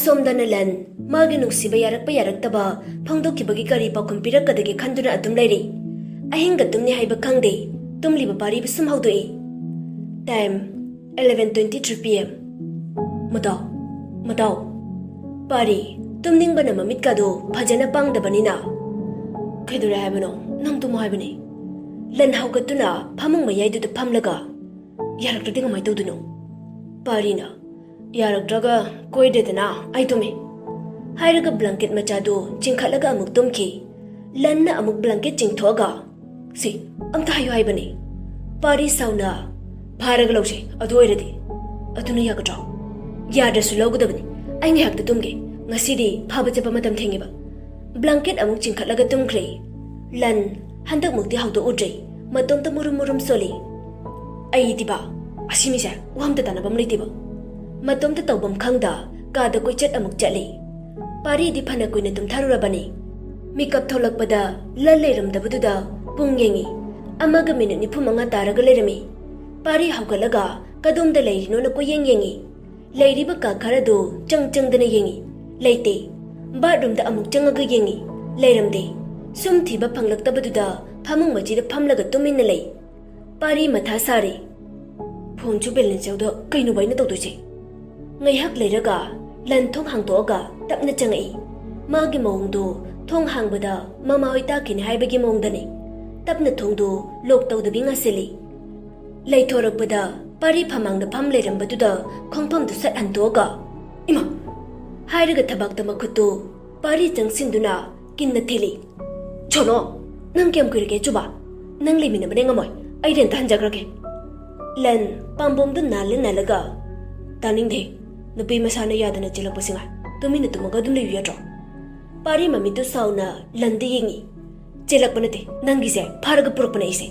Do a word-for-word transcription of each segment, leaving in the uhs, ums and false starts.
ꯁꯣꯝꯗꯅ ꯂꯟ ꯃꯥꯒꯤ ꯅꯨꯡꯁꯤꯕ ꯌꯥꯔꯛꯄ ꯌꯥꯔꯛꯇꯕ ꯐꯣꯡꯗꯣꯛꯈꯤꯕꯒꯤ ꯀꯔꯤ ꯄꯥꯎꯈꯨꯝ ꯄꯤꯔꯛꯀꯗꯒꯦ ꯈꯟꯗꯨꯅ ꯑꯗꯨꯝ ꯂꯩꯔꯤ꯫ ꯑꯍꯤꯡꯒ ꯇꯨꯝꯅꯤ ꯍꯥꯏꯕ ꯈꯪꯗꯦ, ꯇꯨꯝꯂꯤꯕ ꯄꯥꯔꯤꯕꯨ ꯁꯨꯝ ꯍꯧꯗꯣꯛꯏ꯫ Time eleven twenty three P M. "ꯃꯇꯥꯎ, ꯃꯇꯥꯎ!" ꯄꯥꯔꯤ, ꯇꯨꯝꯅꯤꯡꯕꯅ ꯃꯃꯤꯠꯀꯥꯗꯣ ꯐꯖꯅ ꯄꯥꯡꯗꯕꯅꯤꯅ꯫ "ꯀꯩꯗꯧꯔꯦ ꯍꯥꯏꯕꯅꯣ? ꯅꯪ ꯇꯨꯝꯃꯣ ꯍꯥꯏꯕꯅꯦ!" ꯂꯟ ꯍꯧꯒꯠꯇꯨꯅ ꯐꯃꯨꯡ ꯃꯌꯥꯏꯗꯨꯗ ꯐꯝꯂꯒ, "ꯌꯥꯔꯛꯇ꯭ꯔꯗꯤ ꯀꯃꯥꯏꯅ ꯇꯧꯗꯣꯏꯅꯣ?" ꯄꯥꯔꯤꯅ, "ꯌꯥꯔꯛꯇ꯭ꯔꯒ ꯀꯣꯏꯗꯦꯗꯅ ꯑꯩ ꯇꯨꯝꯃꯦ" ꯍꯥꯏꯔꯒ blanket ꯃꯆꯥꯗꯨ ꯆꯤꯡꯈꯠꯂꯒ ꯑꯃꯨꯛ ꯇꯨꯝꯈꯤ꯫ ꯂꯟꯅ ꯑꯃꯨꯛ blanket ꯆꯤꯡꯊꯣꯛꯑꯒ, "ꯁꯤ, ꯑꯝꯇ ꯍꯥꯏꯌꯨ ꯍꯥꯏꯕꯅꯦ!" ꯄꯥꯔꯤ ꯁꯥꯎꯅ, "ꯐꯥꯔꯒ ꯂꯧꯁꯦ, ꯑꯗꯨ ꯑꯣꯏꯔꯗꯤ"꯫ "ꯑꯗꯨꯅ ꯌꯥꯒꯗ꯭ꯔꯣ?" "ꯌꯥꯗ꯭ꯔꯁꯨ ꯂꯧꯒꯗꯕꯅꯤ꯫ ꯑꯩ ꯉꯥꯏꯍꯥꯛꯇ ꯇꯨꯝꯒꯦ꯫ ꯉꯁꯤꯗꯤ ꯐꯥꯕ ꯆꯠꯄ ꯃꯇꯝ ꯊꯦꯡꯉꯦꯕ"꯫ Blanket ꯑꯃꯨꯛ ꯆꯤꯡꯈꯠꯂꯒ ꯇꯨꯝꯈ꯭ꯔꯦ꯫ ꯂꯟ ꯍꯟꯗꯛꯃꯨꯛꯇꯤ ꯍꯧꯗꯣꯛꯎꯗ꯭ꯔꯦ꯫ ꯃꯇꯣꯝꯇ ꯃꯨꯔꯨꯝ ꯃꯨꯔꯨꯝ ꯁꯣꯜꯂꯤ꯫ "ꯑꯩꯗꯤꯕ, ꯑꯁꯤ ꯃꯤꯁꯦ ꯋꯥ ꯑꯝꯇ ꯇꯥꯟꯅꯕꯝ ꯂꯩꯇꯦꯕ"꯫ ꯃꯇꯣꯝꯇ ꯇꯧꯐꯝ ꯈꯪꯗ ꯀꯥꯗ ꯀꯣꯏꯆꯠ ꯑꯃꯨꯛ ꯆꯠꯂꯤ꯫ ꯄꯥꯔꯤꯗꯤ ꯐꯅ ꯀꯨꯏꯅ ꯇꯨꯝꯊꯔꯨꯔꯕꯅꯤ꯫ ꯃꯤꯀꯞ ꯊꯣꯛꯂꯛꯄꯗ ꯂꯟ ꯂꯩꯔꯝꯗꯕꯗꯨꯗ ꯄꯨꯡ ꯌꯦꯡꯉꯤ꯫ ꯑꯃꯒ minute ꯅꯤꯐꯨ ꯃꯉꯥ ꯇꯥꯔꯒ ꯂꯩꯔꯝꯃꯤ꯫ ꯄꯥꯔꯤ ꯍꯧꯒꯠꯂꯒ ꯀꯗꯣꯝꯗ ꯂꯩꯔꯤꯅꯣꯅ ꯀꯣꯏꯌꯦꯡ ꯌꯦꯡꯉꯤ꯫ ꯂꯩꯔꯤꯕ ꯀꯥ ꯈꯔꯗꯨ ꯆꯪ ꯆꯪꯗꯅ ꯌꯦꯡꯉꯤ꯫ ꯂꯩꯇꯦ꯫ Bathroom ꯗ ꯑꯃꯨꯛ ꯆꯪꯉꯒ ꯌꯦꯡꯉꯤ꯫ ꯂꯩꯔꯝꯗꯦ꯫ ꯁꯨꯝ ꯊꯤꯕ ꯐꯪꯂꯛꯇꯕꯗꯨꯗ ꯐꯃꯨꯡ ꯃꯆꯤꯗ ꯐꯝꯂꯒ ꯇꯨꯃꯤꯟꯅ ꯂꯩ꯫ ꯄꯥꯔꯤ ꯃꯊꯥ ꯁꯥꯔꯤ꯫ "Phone ꯁꯨ balance ꯌꯥꯎꯗ ꯀꯩꯅꯣꯕ ꯑꯩꯅ ꯇꯧꯗꯣꯏꯁꯦ?" ꯉꯥꯏꯍꯥꯛ ꯂꯩꯔꯒ ꯂꯟ ꯊꯣꯡ ꯍꯥꯡꯗꯣꯛꯑꯒ ꯇꯞꯅ ꯆꯪꯉꯛꯏ꯫ ꯃꯥꯒꯤ ꯃꯑꯣꯡꯗꯨ ꯊꯣꯡ ꯍꯥꯡꯕꯗ ꯃꯃꯥ ꯍꯣꯏ ꯇꯥꯈꯤꯅꯤ ꯍꯥꯏꯕꯒꯤ ꯃꯑꯣꯡꯗꯅꯤ꯫ ꯇꯞꯅ ꯊꯣꯡꯗꯨ lock ꯇꯧꯗꯕꯤ ꯉꯥꯁꯤꯜꯂꯤ꯫ ꯂꯩꯊꯣꯔꯛꯄꯗ ꯄꯥꯔꯤ ꯐꯃꯥꯡꯗ ꯐꯝ ꯂꯩꯔꯝꯕꯗꯨꯗ ꯈꯣꯡꯐꯝꯗꯨ ꯁꯠ ꯍꯟꯗꯣꯛꯑꯒ, "ꯏꯃꯥ!" ꯍꯥꯏꯔꯒ ꯊꯕꯥꯛꯇ ꯃꯈꯨꯠꯇꯨ ꯄꯥꯔꯤ ꯆꯪꯁꯤꯟꯗꯨꯅ ꯀꯤꯟꯅ ꯊꯤꯜꯂꯤ꯫ "ꯁꯣꯅꯣ, ꯅꯪ ꯀꯌꯥꯝ ꯀꯨꯏꯔꯒꯦ ꯆꯨꯕ? ꯅꯪ ꯂꯩꯃꯤꯟꯅꯕꯅꯦ ꯉꯝꯃꯣꯏ, ꯑꯩ rent ꯍꯟꯖꯈ꯭ꯔꯒꯦ"꯫ ꯂꯟ ꯄꯥꯝꯕꯣꯝꯗꯨ ꯅꯥꯜꯂ ꯅꯥꯜꯂꯒ, "ꯇꯥꯅꯤꯡꯗꯦ, ꯅꯨꯄꯤ ꯃꯁꯥꯅ ꯌꯥꯗꯅ ꯆꯦꯜꯂꯛꯄꯁꯤ ꯉꯥꯏ, ꯇꯨꯃꯤꯟꯅ ꯇꯨꯝꯃꯒ ꯑꯗꯨꯝ ꯂꯩꯌꯨ ꯌꯥꯗ꯭ꯔꯣ?" ꯄꯥꯔꯤ ꯃꯃꯤꯠꯇꯨ ꯁꯥꯎꯅ ꯂꯟꯗ ꯌꯦꯡꯉꯤ꯫ "ꯆꯦꯜꯂꯛꯄ ꯅꯠꯇꯦ, ꯅꯪꯒꯤꯁꯦ ꯐꯥꯔꯒ ꯄꯨꯔꯛꯄꯅꯦ ꯑꯩꯁꯦ"꯫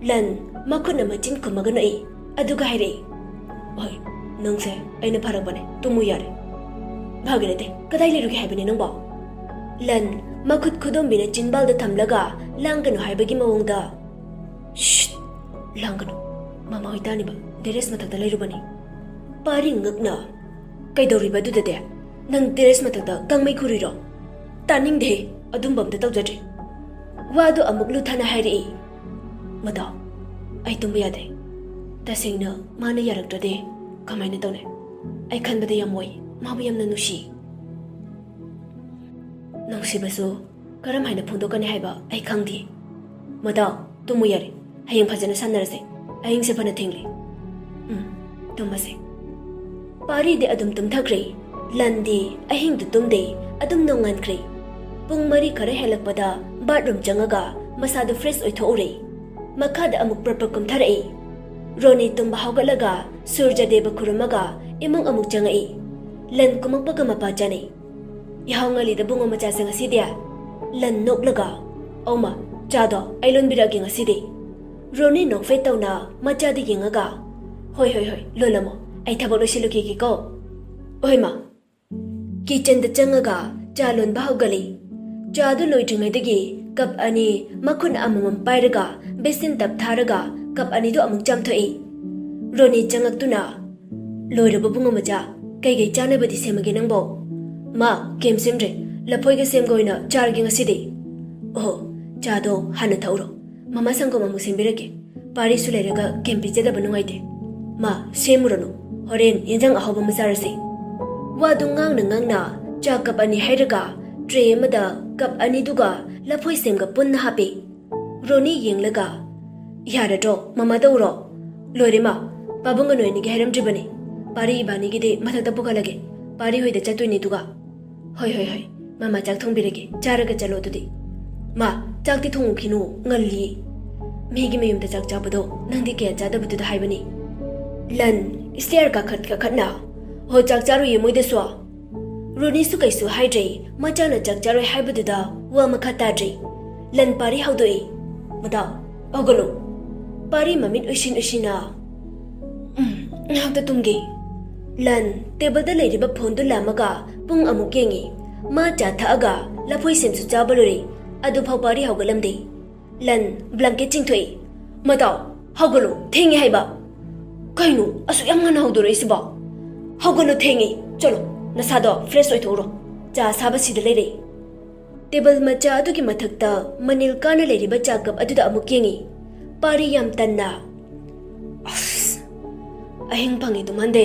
ꯂꯟ ꯃꯈꯨꯠꯅ ꯃꯆꯤꯟ ꯈꯨꯝꯃꯒ ꯅꯣꯛꯏ꯫ ꯑꯗꯨꯒ ꯍꯥꯏꯔꯛꯏ, "ꯍꯣꯏ, ꯅꯪꯁꯦ ꯑꯩꯅ ꯐꯥꯔꯛꯄꯅꯦ, ꯇꯨꯝꯃꯨ ꯌꯥꯔꯦ"꯫ "ꯐꯥꯒꯦ ꯅꯠꯇꯦ, ꯀꯗꯥꯏ ꯂꯩꯔꯨꯒꯦ ꯍꯥꯏꯕꯅꯦ ꯅꯪꯕꯣ?" ꯂꯟ ꯃꯈꯨꯠ ꯈꯨꯗꯣꯝꯕꯤꯅ ꯆꯤꯟꯕꯥꯜꯗ ꯊꯝꯂꯒ ꯂꯥꯡꯒꯅꯨ ꯍꯥꯏꯕꯒꯤ ꯃꯑꯣꯡꯗ, "ꯁꯤꯠ! ꯂꯥꯡꯒꯅꯨ, ꯃꯃꯥ ꯍꯣꯏ ꯇꯥꯅꯤꯕ, terrace ꯃꯊꯛꯇ ꯂꯩꯔꯨꯕꯅꯤ"꯫ ꯄꯥꯔꯤ ꯉꯛꯅ, "ꯀꯩꯗꯧꯔꯤꯕ ꯑꯗꯨꯗꯗꯤ?" ꯅꯪ ꯇꯦꯔꯦꯁ ꯃꯊꯛꯇ ꯀꯪꯃꯩ ꯈꯨꯔꯨꯏꯔꯣ? ꯇꯥꯅꯤꯡꯗꯦ, ꯑꯗꯨꯝꯕ ꯑꯝꯇ ꯇꯧꯖꯗ꯭ꯔꯤ꯫ ꯋꯥꯗꯨ ꯑꯃꯨꯛ ꯂꯨꯊꯅ ꯍꯥꯏꯔꯛꯏ꯫ ꯃꯗꯥꯎ, ꯑꯩ ꯇꯨꯝꯕ ꯌꯥꯗ꯭ꯔꯦ꯫ ꯇꯁꯦꯡꯅ ꯃꯥꯅ ꯌꯥꯔꯛꯇ꯭ꯔꯗꯤ ꯀꯃꯥꯏꯅ ꯇꯧꯅꯤ? ꯑꯩ ꯈꯟꯕꯗ ꯌꯥꯝ ꯋꯥꯏ, ꯃꯥꯕꯨ ꯌꯥꯝꯅ ꯅꯨꯡꯁꯤ꯫ ꯅꯨꯡꯁꯤꯕꯁꯨ ꯀꯔꯝ ꯍꯥꯏꯅ ꯐꯣꯡꯗꯣꯛꯀꯅꯤ ꯍꯥꯏꯕ ꯑꯩ ꯈꯪꯗꯦ꯫ ꯃꯗꯥꯎ, ꯇꯨꯝꯃꯨ ꯌꯥꯔꯦ꯫ ꯍꯌꯦꯡ ꯐꯖꯅ ꯁꯥꯟꯅꯔꯁꯦ꯫ ꯑꯍꯤꯡꯁꯦ ꯐꯅ ꯊꯦꯡꯂꯦ꯫ ꯎꯝ, ꯇꯨꯝꯃꯁꯦ꯫ ꯄꯥꯔꯤꯗꯤ ꯑꯗꯨꯝ ꯇꯨꯝꯊꯈ꯭ꯔꯦ꯫ ꯂꯟꯗꯤ ꯑꯍꯤꯡꯗꯨ ꯇꯨꯝꯗꯦ, ꯑꯗꯨꯝ ꯅꯣꯡꯉꯥꯟꯈ꯭ꯔꯦ꯫ ꯄꯨꯡ ꯃꯔꯤ ꯈꯔ ꯍꯦꯜꯂꯛꯄꯗ ꯕꯥꯠꯔꯨꯝ ꯆꯪꯉꯒ ꯃꯁꯥꯗꯨ ꯐ꯭ꯔꯦꯁ ꯑꯣꯏꯊꯣꯛꯎꯔꯦ꯫ ꯃꯈꯥꯗ ꯑꯃꯨꯛ ꯄ꯭ꯔꯞ ꯄ꯭ꯔꯞ ꯀꯨꯝꯊꯔꯛꯏ꯫ ꯔꯣꯅꯤ ꯇꯨꯝꯕ ꯍꯧꯒꯠꯂꯒ ꯁꯨꯔꯖꯗꯦꯕ ꯈꯨꯔꯨꯝꯃꯒ ꯏꯃꯨꯡ ꯑꯃꯨꯛ ꯆꯪꯉꯛꯏ꯫ ꯂꯟ ꯀꯨꯝꯃꯛꯄꯒ ꯃꯄꯥ ꯆꯥꯅꯩ꯫ "ꯌꯥꯍꯧ ꯉꯜꯂꯤꯗ ꯕꯨꯡꯉꯣ ꯃꯆꯥꯁꯦ ꯉꯁꯤꯗꯤ?" ꯂꯟ ꯅꯣꯛꯂꯒ, "ꯑꯧ ꯃꯥ, ꯆꯥꯗꯣ ꯑꯩ ꯂꯣꯟꯕꯤꯔꯛꯑꯒꯦ ꯉꯁꯤꯗꯤ꯫" ꯔꯣꯅꯤ ꯅꯣꯛꯐꯦꯠ ꯇꯧꯅ ꯃꯆꯥꯗ ꯌꯦꯡꯉꯒ, "ꯍꯣꯏ, ꯍꯣꯏ, ꯍꯣꯏ, ꯂꯣꯜꯂꯝꯃꯣ, ꯑꯩ ꯊꯕꯛ ꯂꯣꯏꯁꯤꯜꯂꯨꯈꯤꯒꯦꯀꯣ꯫" "ꯍꯣꯏ ꯃꯥ꯫" ꯀꯤꯆꯟꯗ ꯆꯪꯉꯒ ꯆꯥ ꯂꯣꯟꯕ ꯍꯧꯒꯠꯂꯤ꯫ ꯆꯥꯗꯨ ꯂꯣꯏꯗ꯭ꯔꯤꯉꯩꯗꯒꯤ ꯀꯞ ꯑꯅꯤ ꯃꯈꯨꯠ ꯑꯃꯃꯝ ꯄꯥꯏꯔꯒ ꯕꯦꯁꯤꯟ ꯇꯞ ꯊꯥꯔꯒ ꯀꯞ ꯑꯅꯤꯗꯨ ꯑꯃꯨꯛ ꯆꯥꯝꯊꯣꯛꯏ꯫ ꯔꯣꯅꯤ ꯆꯪꯉꯛꯇꯨꯅ, "ꯂꯣꯏꯔꯕ ꯕꯨꯡꯉꯣ ꯃꯆꯥ? ꯀꯩꯀꯩ ꯆꯥꯅꯕꯗꯤ ꯁꯦꯝꯃꯒꯦ ꯅꯪꯕꯣ?" "ꯃꯥ, ꯀꯩꯝ ꯁꯦꯝꯗ꯭ꯔꯦ꯫ ꯂꯐꯣꯏꯒ ꯁꯦꯝꯒ ꯑꯣꯏꯅ ꯆꯥꯔꯒꯦ ꯉꯁꯤꯗꯤ꯫" "ꯑꯣꯍꯣ, ꯆꯥꯗꯣ ꯍꯥꯟꯅ ꯊꯛꯎꯔꯣ꯫ ꯃꯃꯥ ꯁꯪꯒꯣꯝ ꯑꯃꯨꯛ ꯁꯦꯝꯕꯤꯔꯛꯀꯦ꯫ ꯄꯥꯔꯤꯁꯨ ꯂꯩꯔꯒ ꯀꯩꯝ ꯄꯤꯖꯗꯕ ꯅꯨꯡꯉꯥꯏꯇꯦ꯫ ꯃꯥ, ꯁꯦꯝꯃꯨꯔꯅꯨ꯫ ꯍꯣꯔꯦꯟ ꯌꯦꯟꯖꯥꯡ ꯑꯍꯥꯎꯕ ꯑꯃ ꯆꯥꯔꯁꯤ꯫" ꯋꯥꯗꯨ ꯉꯥꯡꯅ ꯉꯥꯡꯅ ꯆꯥ ꯀꯞ ꯑꯅꯤ ꯍꯩꯔꯒ ꯇ꯭ꯔꯦ ꯑꯃꯗ ꯀꯞ ꯑꯅꯤꯗꯨꯒ ꯂꯐꯣꯏ ꯁꯦꯝꯒ ꯄꯨꯟꯅ ꯍꯥꯞꯄꯤ꯫ ꯔꯣꯅꯤ ꯌꯦꯡꯂꯒ, "ꯌꯥꯔꯗ꯭ꯔꯣ? ꯃꯃꯥꯗ ꯎꯔꯣ꯫" "ꯂꯣꯏꯔꯦ ꯃꯥ, ꯄꯥꯕꯨꯡꯒ ꯅꯣꯏ ꯑꯅꯤꯒꯤ ꯍꯥꯏꯔꯝꯗ꯭ꯔꯤꯕꯅꯤ꯫ ꯄꯥꯔꯤ ꯏꯕꯥꯅꯤꯒꯤꯗꯤ ꯃꯊꯛꯇ ꯄꯨꯈꯠꯂꯒꯦ꯫ ꯄꯥꯔꯤ ꯍꯣꯏꯗ ꯆꯠꯇꯣꯏꯅꯤ ꯑꯗꯨꯒ꯫" "ꯍꯣꯏ, ꯍꯣꯏ, ꯍꯣꯏ꯫ ꯃꯃꯥ ꯆꯥꯛ ꯊꯣꯡꯕꯤꯔꯒꯦ, ꯆꯥꯔꯒ ꯆꯠꯂꯣ ꯑꯗꯨꯗꯤ꯫" "ꯃꯥ, ꯆꯥꯛꯇꯤ ꯊꯣꯡꯉꯨꯈꯤꯅꯨ, ꯉꯜꯂꯤ꯫ ꯃꯤꯒꯤ ꯃꯌꯨꯝꯗ ꯆꯥꯛ ꯆꯥꯕꯗꯣ ꯅꯪꯗꯤ ꯀꯌꯥ ꯆꯥꯗꯕꯗꯨꯗ ꯍꯥꯏꯕꯅꯤ꯫" ꯂꯟ ꯏꯁꯇꯤꯌꯔ ꯀꯥꯈꯠ ꯀꯥꯈꯠꯅ, "ꯍꯣ, ꯆꯥꯛ ꯆꯥꯔꯨꯏꯌꯦ ꯃꯣꯏꯗꯁꯨ꯫" ꯔꯣꯅꯤꯁꯨ ꯀꯩꯁꯨ ꯍꯥꯏꯗ꯭ꯔꯦ꯫ ꯃꯆꯥꯅ ꯆꯥꯛ ꯆꯥꯔꯣꯏ ꯍꯥꯏꯕꯗꯨꯗ ꯋꯥ ꯃꯈꯥ ꯇꯥꯗ꯭ꯔꯦ꯫ ꯂꯟ ꯄꯥꯔꯤ ꯍꯧꯗꯣꯛꯏ꯫ "ꯃꯗꯥꯎ, ꯍꯧꯒꯠꯂꯨ꯫" ꯄꯥꯔꯤ ꯃꯃꯤꯠ ꯎꯏꯁꯤꯟ ꯎꯏꯁꯤꯟꯅ, "ꯎꯝ, ꯉꯥꯏꯍꯥꯛꯇ ꯇꯨꯝꯒꯦ꯫" ꯂꯟ ꯇꯦꯕꯜꯗ ꯂꯩꯔꯤꯕ ꯐꯣꯟꯗꯨ ꯂꯥꯝꯃꯒ ꯄꯨꯡ ꯑꯃꯨꯛ ꯌꯦꯡꯉꯤ꯫ ꯃꯥ ꯆꯥ ꯊꯛꯑꯒ ꯂꯐꯣꯏ ꯁꯦꯝꯁꯨ ꯆꯥꯕ ꯂꯣꯏꯔꯦ꯫ ꯑꯗꯨꯐꯥꯎ ꯄꯥꯔꯤ ꯍꯧꯒꯠꯂꯝꯗꯦ꯫ ꯂꯟ ꯕ꯭ꯂꯥꯡꯀꯦꯠ ꯆꯤꯡꯊꯣꯛꯏ꯫ "ꯃꯇꯥꯎ, ꯍꯧꯒꯠꯂꯣ, ꯊꯦꯡꯉꯦ ꯍꯥꯏꯕ꯫" "ꯀꯩꯅꯣ ꯑꯁꯨꯛ ꯌꯥꯝ ꯉꯟꯅ ꯍꯧꯗꯣꯔꯛꯏꯁꯤꯕꯣ?" "ꯍꯧꯒꯠꯂꯣ, ꯊꯦꯡꯉꯦ, ꯆꯠꯂꯣ꯫" ꯅꯁꯥꯗꯣ ꯐ꯭ꯔꯦꯁ ꯑꯣꯏꯊꯣꯛꯎꯔꯣ꯫ ꯆꯥ ꯑꯁꯥꯕ ꯁꯤꯗ ꯂꯩꯔꯦ꯫ ꯇꯦꯕꯜ ꯃꯆꯥ ꯑꯗꯨꯒꯤ ꯃꯊꯛꯇ ꯃꯅꯤꯜ ꯀꯥꯅ ꯂꯩꯔꯤꯕ ꯆꯥ ꯀꯞ ꯑꯗꯨꯗ ꯑꯃꯨꯛ ꯌꯦꯡꯉꯤ꯫ ꯄꯥꯔꯤ ꯌꯥꯝ ꯇꯟꯅ, "ꯑꯁ, ꯑꯍꯤꯡ ꯐꯪꯉꯤ ꯇꯨꯝꯍꯟꯗꯦ,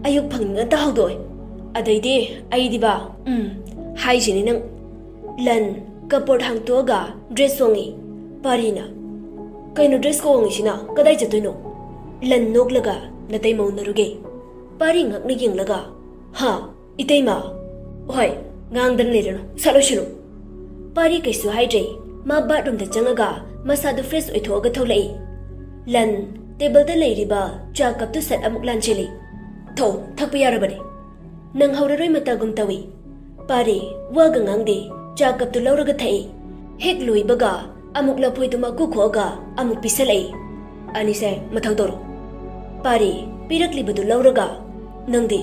ꯑꯌꯨꯛ ꯐꯪꯉꯤ ꯉꯟꯇ ꯍꯧꯗꯣꯛꯑꯦ, ꯑꯗꯩꯗꯤ ꯑꯩꯗꯤꯕ, ꯎꯝ, ꯍꯥꯏꯁꯤꯅꯤ ꯅꯪ"꯫ ꯂꯟ ꯀꯄꯣꯔꯠ ꯍꯥꯡꯇꯣꯛꯑꯒ ꯗ꯭ꯔꯦꯁ ꯍꯣꯡꯉꯤ꯫ ꯄꯥꯔꯤꯅ, "ꯀꯩꯅꯣ ꯗ꯭ꯔꯦꯁꯀ ꯍꯣꯡꯉꯤꯁꯤꯅ? ꯀꯗꯥꯏ ꯆꯠꯇꯣꯏꯅꯣ?" ꯂꯟ ꯅꯣꯛꯂꯒ, "ꯅꯇꯩꯃ ꯎꯅꯔꯨꯒꯦ"꯫ ꯄꯥꯔꯤ ꯉꯛꯅ ꯌꯦꯡꯂꯒ, "ꯍꯥ? ꯏꯇꯩꯃ?" "ꯍꯣꯏ, ꯉꯥꯡꯗꯅ ꯂꯩꯔꯅꯨ, ꯁꯠ ꯂꯣꯏꯁꯤꯜꯂꯨ"꯫ ꯄꯥꯔꯤ ꯀꯩꯁꯨ ꯍꯥꯏꯗ꯭ꯔꯦ꯫ ꯃꯥ ꯕꯥꯠꯔꯨꯝꯗ ꯆꯪꯉꯒ ꯃꯁꯥꯗꯨ ꯐ꯭ꯔꯦꯁ ꯑꯣꯏꯊꯣꯛꯑꯒ ꯊꯣꯛꯂꯛꯏ꯫ ꯂꯟ ꯇꯦꯕꯜꯗ ꯂꯩꯔꯤꯕ ꯆꯥ ꯀꯞꯇꯨ ꯁꯠ ꯑꯃꯨꯛ ꯂꯥꯟꯁꯤꯜꯂꯤ꯫ "ꯊꯧ, ꯊꯛꯄ ꯌꯥꯔꯕꯅꯤ꯫ ꯅꯪ ꯍꯧꯔꯔꯣꯏ ꯃꯇꯥꯒꯨꯝ ꯇꯧꯏ"꯫ ꯄꯥꯔꯤ ꯋꯥꯒ ꯉꯥꯡꯗꯦ, ꯆꯥ ꯀꯞꯇꯨ ꯂꯧꯔꯒ ꯊꯛꯏ꯫ ꯍꯦꯛ ꯂꯣꯏꯕꯒ ꯑꯃꯨꯛ ꯂꯐꯣꯏꯗꯨ ꯃꯀꯨ ꯈꯣꯛꯑꯒ ꯑꯃꯨꯛ ꯄꯤꯁꯜꯂꯛꯏ꯫ "ꯑꯅꯤꯁꯦ, ꯃꯊꯧ ꯇꯧꯔꯣ"꯫ ꯄꯥꯔꯤ ꯄꯤꯔꯛꯂꯤꯕꯗꯨ ꯂꯧꯔꯒ, "ꯅꯪꯗꯤ?"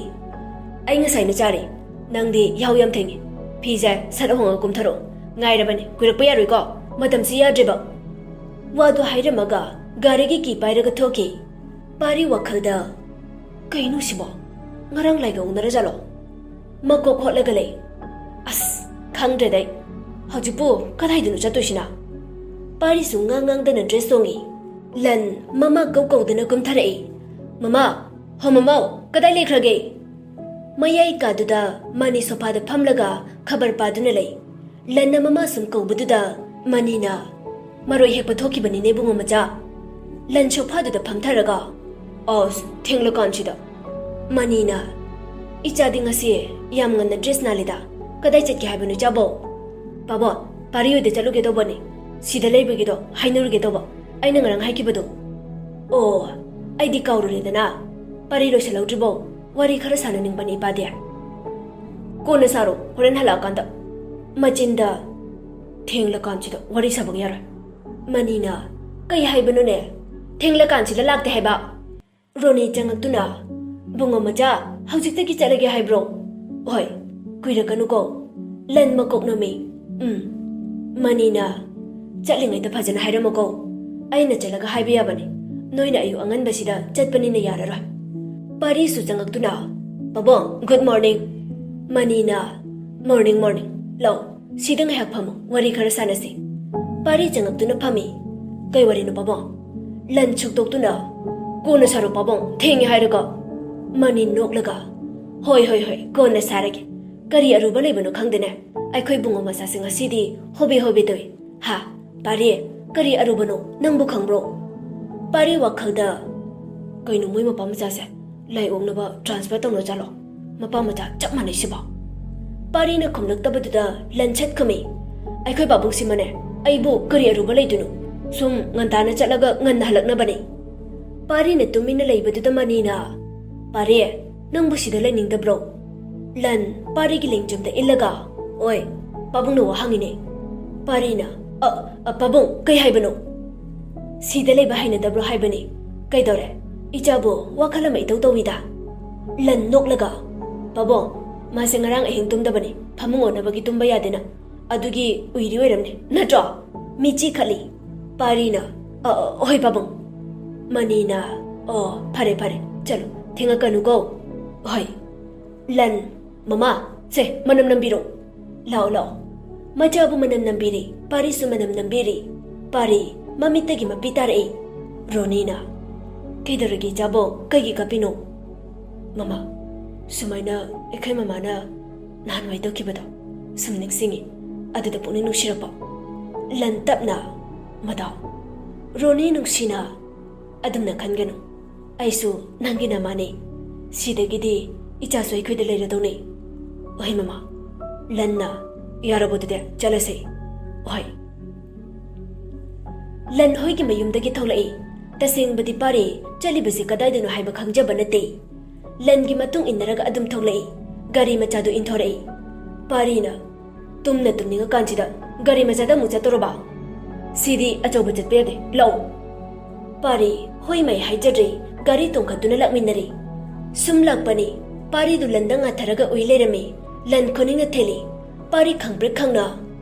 "ꯑꯩ ꯉꯁꯥꯏꯅ ꯆꯥꯔꯦ꯫ ꯅꯪꯗꯤ ꯌꯥꯍꯧ ꯌꯥꯝ ꯊꯦꯡꯉꯤ꯫ ꯐꯤꯁꯦ ꯁꯠ ꯍꯣꯡꯉꯒ ꯀꯨꯝꯊꯔꯛꯑꯣ꯫ ꯉꯥꯏꯔꯕꯅꯤ, ꯀꯨꯏꯔꯛꯄ ꯌꯥꯔꯣꯏꯀꯣ꯫ ꯃꯇꯝꯁꯤ ꯌꯥꯗ꯭ꯔꯦꯕ"꯫ ꯋꯥꯗꯨ ꯍꯥꯏꯔꯝꯃꯒ ꯒꯥꯔꯤꯒꯤ ꯀꯤ ꯄꯥꯏꯔꯒ ꯊꯣꯛꯈꯤ꯫ ꯄꯥꯔꯤ ꯋꯥꯈꯜꯗ, "ꯀꯩꯅꯣ ꯁꯤꯕꯣ? ꯉꯔꯥꯡ ꯂꯥꯏꯒ ꯎꯅꯔꯖꯥꯠꯂꯣ?" ꯃꯀꯣꯛ ꯍꯣꯠꯂꯒ ꯂꯩ꯫ "ꯑꯁ, ꯈꯪꯗ꯭ꯔꯦꯗ ꯑꯩ꯫ ꯍꯧꯖꯤꯛꯄꯨ ꯀꯗꯥꯏꯗꯅꯣ ꯆꯠꯇꯣꯏꯁꯤꯅ?" ꯄꯥꯔꯤꯁꯨ ꯉꯥꯡ ꯉꯥꯡꯗꯅ ꯗ꯭ꯔꯦꯁ ꯇꯣꯡꯉꯤ꯫ ꯂꯟ ꯃꯃꯥ ꯀꯧ ꯀꯧꯗꯅ ꯀꯨꯝꯊꯔꯛꯏ꯫ "ꯃꯃꯥ! ꯍꯣ ꯃꯃꯥꯎ! ꯀꯗꯥꯏ ꯂꯩꯈ꯭ꯔꯒꯦ?" ꯃꯌꯥꯏ ꯀꯥꯗꯨꯗ ꯃꯥꯅꯤ ꯁꯣꯐꯥꯗ ꯐꯝꯂꯒ ꯈꯕꯔ ꯄꯥꯗꯨꯅ ꯂꯩ꯫ ꯂꯟꯅ ꯃꯃꯥ ꯁꯨꯝ ꯀꯧꯕꯗꯨꯗ ꯃꯅꯤꯅ, "ꯃꯔꯣꯏ ꯍꯦꯛꯄ ꯊꯣꯛꯈꯤꯕꯅꯤꯅꯦ, ꯏꯕꯨꯡꯉꯣ ꯃꯆꯥ"꯫ ꯂꯟ ꯁꯣꯐꯥꯗꯨꯗ ꯐꯝꯊꯔꯒ, "ꯑꯁ, ꯊꯦꯡꯂꯀꯥꯟꯁꯤꯗ"꯫ ꯃꯅꯤꯅ, "ꯏꯆꯥꯗꯤ ꯉꯁꯤ ꯌꯥꯝ ꯉꯟꯅ ꯗ꯭ꯔꯦꯁ ꯅꯥꯜꯂꯤꯗ꯫ ꯀꯗꯥꯏ ꯆꯠꯀꯦ ꯍꯥꯏꯕꯅꯣ ꯏꯆꯥꯕꯣ?" "ꯄꯥꯕꯣ, ꯄꯥꯔꯤ ꯍꯣꯏꯗ ꯆꯠꯂꯨꯒꯦ ꯇꯧꯕꯅꯦ꯫ ꯁꯤꯗ ꯂꯩꯕꯒꯤꯗꯣ ꯍꯥꯏꯅꯔꯨꯒꯦ ꯇꯧꯕ, ꯑꯩꯅ ꯉꯔꯥꯡ ꯍꯥꯏꯈꯤꯕꯗꯣ"꯫ "ꯑꯣ, ꯑꯩꯗꯤ ꯀꯥꯎꯔꯨꯔꯦꯗꯅ꯫ ꯄꯥꯔꯤ ꯂꯣꯏꯁꯤꯜꯍꯧꯗ꯭ꯔꯤꯕꯣ? ꯋꯥꯔꯤ ꯈꯔ ꯁꯥꯟꯅꯅꯤꯡꯕꯅꯤ ꯏꯄꯥꯗꯤ"꯫ "ꯀꯣꯟꯅ ꯁꯥꯔꯣ, ꯍꯣꯔꯦꯟ ꯍꯜꯂꯛꯑꯀꯥꯟꯗ"꯫ ꯃꯆꯤꯟꯗ, "ꯊꯦꯡꯂꯀꯥꯟꯁꯤꯗ ꯋꯥꯔꯤ ꯁꯥꯕꯒ ꯌꯥꯔꯣꯏ"꯫ ꯃꯅꯤꯅ, "ꯀꯩ ꯍꯥꯏꯕꯅꯣꯅꯦ? ꯊꯦꯡꯂꯀꯥꯟꯁꯤꯗ ꯂꯥꯛꯇꯦ ꯍꯥꯏꯕ"꯫ ꯔꯣꯅꯤ ꯆꯪꯉꯛꯇꯨꯅ, "ꯕꯨꯡꯉꯣ ꯃꯆꯥ, ꯍꯧꯖꯤꯛꯇꯒꯤ ꯆꯠꯂꯒꯦ ꯍꯥꯏꯕ꯭ꯔꯣ?" "ꯍꯣꯏ, ꯀꯨꯏꯔꯛꯀꯅꯨꯀꯣ"꯫ ꯂꯟ ꯃꯀꯣꯛ ꯅꯣꯝꯃꯤ꯫ "ꯎꯝ"꯫ ꯃꯅꯤꯅ, "ꯆꯠꯂꯤꯉꯩꯗ ꯐꯖꯅ ꯍꯥꯏꯔꯝꯃꯨꯀꯣ꯫ ꯑꯩꯅ ꯆꯠꯂꯒ ꯍꯥꯏꯕ ꯌꯥꯕꯅꯤ꯫ ꯅꯣꯏꯅ ꯑꯌꯨꯛ ꯑꯉꯟꯕꯁꯤꯗ ꯆꯠꯄꯅꯤꯅ ꯌꯥꯔꯔꯣꯏ"꯫ ꯄꯥꯔꯤꯁꯨ ꯆꯪꯉꯛꯇꯨꯅ, "ꯄꯥꯕꯨꯡ, ꯒꯨꯗ ꯃꯣꯔꯅꯤꯡ"꯫ ꯃꯅꯤꯅ, "Morning, morning. ꯂꯥꯛꯑꯣ, ꯁꯤꯗ ꯉꯥꯏꯍꯥꯛ ꯐꯝꯃꯣ, ꯋꯥꯔꯤ ꯈꯔ ꯁꯥꯟꯅꯁꯤ꯫" ꯄꯥꯔꯤ ꯆꯪꯉꯛꯇꯨꯅ ꯐꯝꯃꯤ꯫ "ꯀꯩ ꯋꯥꯔꯤꯅꯣ ꯄꯥꯕꯨꯡ?" ꯂꯟ ꯁꯨꯛꯇꯣꯛꯇꯨꯅ, "ꯀꯣꯟꯅ ꯁꯥꯔꯣ ꯄꯥꯕꯨꯡ, ꯊꯦꯡꯉꯦ ꯍꯥꯏꯔꯒ꯫" ꯃꯅꯤ ꯅꯣꯛꯂꯒ, "ꯍꯣꯏ, ꯍꯣꯏ, ꯍꯣꯏ, ꯀꯣꯟꯅ ꯁꯥꯔꯒꯦ꯫ ꯀꯔꯤ ꯑꯔꯨꯕ ꯂꯩꯕꯅꯣ ꯈꯪꯗꯦꯅꯦ꯫ ꯑꯩꯈꯣꯏ ꯕꯨꯡꯉꯣ ꯃꯆꯥꯁꯦ ꯉꯁꯤꯗꯤ ꯍꯣꯕꯦ ꯍꯣꯕꯦ ꯇꯧꯏ꯫ ꯍꯥ, ꯄꯥꯔꯤ, ꯀꯔꯤ ꯑꯔꯨꯕꯅꯣ? ꯅꯪꯕꯨ ꯈꯪꯕ꯭ꯔꯣ?" ꯄꯥꯔꯤ ꯋꯥꯈꯜꯗ, "ꯀꯩꯅꯣ ꯃꯣꯏ ꯃꯄꯥ ꯃꯆꯥꯁꯦ ꯂꯥꯏ ꯑꯣꯛꯅꯕ transfer ꯇꯧꯅ ꯖꯥꯠꯂꯣ? ꯃꯄꯥ ꯃꯆꯥ ꯆꯞ ꯃꯥꯟꯅꯩꯁꯤꯕꯣ?" ꯄꯥꯔꯤꯅ ꯈꯨꯝꯂꯛꯇꯕꯗꯨꯗ ꯂꯟ ꯁꯠ ꯈꯨꯝꯃꯤ꯫ "ꯑꯩꯈꯣꯏ ꯄꯥꯕꯨꯡꯁꯤꯃꯅꯦ, ꯑꯩꯕꯨ ꯀꯔꯤ ꯑꯔꯨꯕ ꯂꯩꯗꯣꯏꯅꯣ? ꯁꯨꯝ ꯉꯟꯇꯥꯅ ꯆꯠꯂꯒ ꯉꯟꯅ ꯍꯜꯂꯛꯅꯕꯅꯤ꯫" ꯄꯥꯔꯤꯅ ꯇꯨꯃꯤꯟꯅ ꯂꯩꯕꯗꯨꯗ ꯃꯅꯤꯅ, "ꯄꯥꯔꯤ, ꯅꯪꯕꯨ ꯁꯤꯗ ꯂꯩꯅꯤꯡꯗꯕ꯭ꯔꯣ?" ꯂꯟ ꯄꯥꯔꯤꯒꯤ ꯂꯦꯡꯖꯨꯝꯗ ꯏꯜꯂꯒ, "ꯑꯣꯏ, ꯄꯥꯕꯨꯡꯅ ꯋꯥ ꯍꯪꯉꯤꯅꯦ꯫" ꯄꯥꯔꯤꯅ, "ꯑ, ꯑ, ꯄꯥꯕꯨꯡ, ꯀꯩ ꯍꯥꯏꯕꯅꯣ?" "ꯁꯤꯗ ꯂꯩꯕ ꯍꯩꯅꯗꯕ꯭ꯔꯣ ꯍꯥꯏꯕꯅꯤ꯫ ꯀꯩꯗꯧꯔꯦ? ꯏꯆꯥꯕꯨ ꯋꯥꯈꯜ ꯑꯃ ꯏꯇꯧ ꯇꯧꯏꯗ꯫" ꯂꯟ ꯅꯣꯛꯂꯒ, "ꯄꯥꯕꯨꯡ, ꯃꯥꯁꯦ ꯉꯔꯥꯡ ꯑꯍꯤꯡ ꯇꯨꯝꯗꯕꯅꯤ, ꯐꯃꯨꯡ ꯑꯣꯟꯅꯕꯒꯤ ꯇꯨꯝꯕ ꯌꯥꯗꯦꯅ꯫ ꯑꯗꯨꯒꯤ ꯎꯏꯔꯤ ꯑꯣꯏꯔꯝꯅꯤ, ꯅꯠꯇ꯭ꯔꯣ?" ꯃꯤꯠꯆꯤ ꯈꯠꯂꯤ꯫ ꯄꯥꯔꯤꯅ, "ꯑ, ꯑ, ꯍꯣꯏ ꯄꯥꯕꯨꯡ꯫" ꯃꯅꯤꯅ, "ꯑꯣ, ꯐꯔꯦ, ꯐꯔꯦ, ꯆꯠꯂꯣ, ꯊꯦꯡꯉꯛꯀꯅꯨꯀꯣ꯫" "ꯍꯣꯏ꯫" ꯂꯟ, "ꯃꯃꯥ, ꯁꯦ, ꯃꯅꯝ ꯅꯝꯕꯤꯔꯣ꯫ ꯂꯥꯛꯑꯣ, ꯂꯥꯛꯑꯣ꯫" ꯃꯆꯥꯕꯨ ꯃꯅꯝ ꯅꯝꯕꯤꯔꯤ, ꯄꯥꯔꯤꯁꯨ ꯃꯅꯝ ꯅꯝꯕꯤꯔꯤ꯫ ꯄꯥꯔꯤ, ꯃꯃꯤꯠꯇꯒꯤ ꯃꯄꯤ ꯇꯥꯔꯛꯏ꯫ ꯔꯣꯅꯤꯅ, "ꯀꯩꯗꯧꯔꯒꯦ ꯏꯆꯥꯕꯣ? ꯀꯩꯒꯤ ꯀꯞꯄꯤꯅꯣ?" "ꯃꯃꯥ, ꯁꯨꯃꯥꯏꯅ ꯑꯩꯈꯣꯏ ꯃꯃꯥꯅ ꯅꯍꯥꯟꯋꯥꯏ ꯇꯧꯈꯤꯕꯗꯣ ꯁꯨꯝ ꯅꯤꯡꯁꯤꯡꯉꯤ꯫ ꯑꯗꯨꯗ ꯄꯨꯛꯅꯤꯡ ꯅꯨꯡꯁꯤꯔꯛꯄ꯫" ꯂꯟ ꯇꯞꯅ, "ꯃꯗꯥꯎ꯫" ꯔꯣꯅꯤ ꯅꯨꯡꯁꯤꯅ, "ꯑꯗꯨꯝꯅ ꯈꯟꯒꯅꯨ꯫ ꯑꯩꯁꯨ ꯅꯪꯒꯤ ꯅꯃꯥꯅꯤ꯫ ꯁꯤꯗꯒꯤꯗꯤ ꯏꯆꯥꯁꯨ ꯑꯩꯈꯣꯏꯗ ꯂꯩꯔꯗꯧꯅꯤ꯫" "ꯍꯣꯏ ꯃꯃꯥ꯫" ꯂꯟꯅ, "ꯌꯥꯔꯕꯣ ꯑꯗꯨꯗꯤ? ꯆꯠꯂꯁꯤ꯫" "ꯍꯣꯏ꯫" ꯂꯟ ꯍꯣꯏꯒꯤ ꯃꯌꯨꯝꯗꯒꯤ ꯊꯣꯛꯂꯛꯏ꯫ ꯇꯁꯦꯡꯕꯗꯤ ꯄꯥꯔꯤ ꯆꯠꯂꯤꯕꯁꯤ ꯀꯗꯥꯏꯗꯅꯣ ꯍꯥꯏꯕ ꯈꯪꯖꯕ ꯅꯠꯇꯦ꯫ ꯂꯟꯒꯤ ꯃꯇꯨꯡ ꯏꯟꯅꯔꯒ ꯑꯗꯨꯝ ꯊꯣꯛꯂꯛꯏ꯫ ꯒꯥꯔꯤ ꯃꯆꯥꯗꯨ ꯏꯟꯊꯣꯔꯛꯏ꯫ ꯄꯥꯔꯤꯅ, "ꯇꯨꯝꯅ ꯇꯨꯝꯅꯤꯡꯉꯀꯥꯟꯁꯤꯗ ꯒꯥꯔꯤ ꯃꯆꯥꯗ ꯑꯃꯨꯛ ꯆꯠꯇꯣꯔꯕ? ꯁꯤꯗꯤ ꯑꯆꯧꯕ ꯆꯠꯄ ꯌꯥꯗꯦ, ꯂꯥꯛꯑꯣ꯫" ꯄꯥꯔꯤ ꯍꯣꯏ ꯃꯥꯏ ꯍꯥꯏꯖꯗ꯭ꯔꯤ, ꯒꯥꯔꯤ ꯇꯣꯡꯈꯠꯇꯨꯅ ꯂꯥꯛꯃꯤꯟꯅꯔꯤ꯫ ꯁꯨꯝ ꯂꯥꯛꯄꯅꯤ, ꯄꯥꯔꯤꯗꯨ ꯂꯟꯗ ꯉꯥꯊꯔꯒ ꯎꯏ ꯂꯩꯔꯝꯃꯤ꯫ ꯂꯟ ꯈꯨꯅꯤꯡꯅ ꯊꯦꯜꯂꯤ꯫ ꯄꯥꯔꯤ ꯈꯪꯄ꯭ꯔꯦꯛ ꯈꯪꯅ,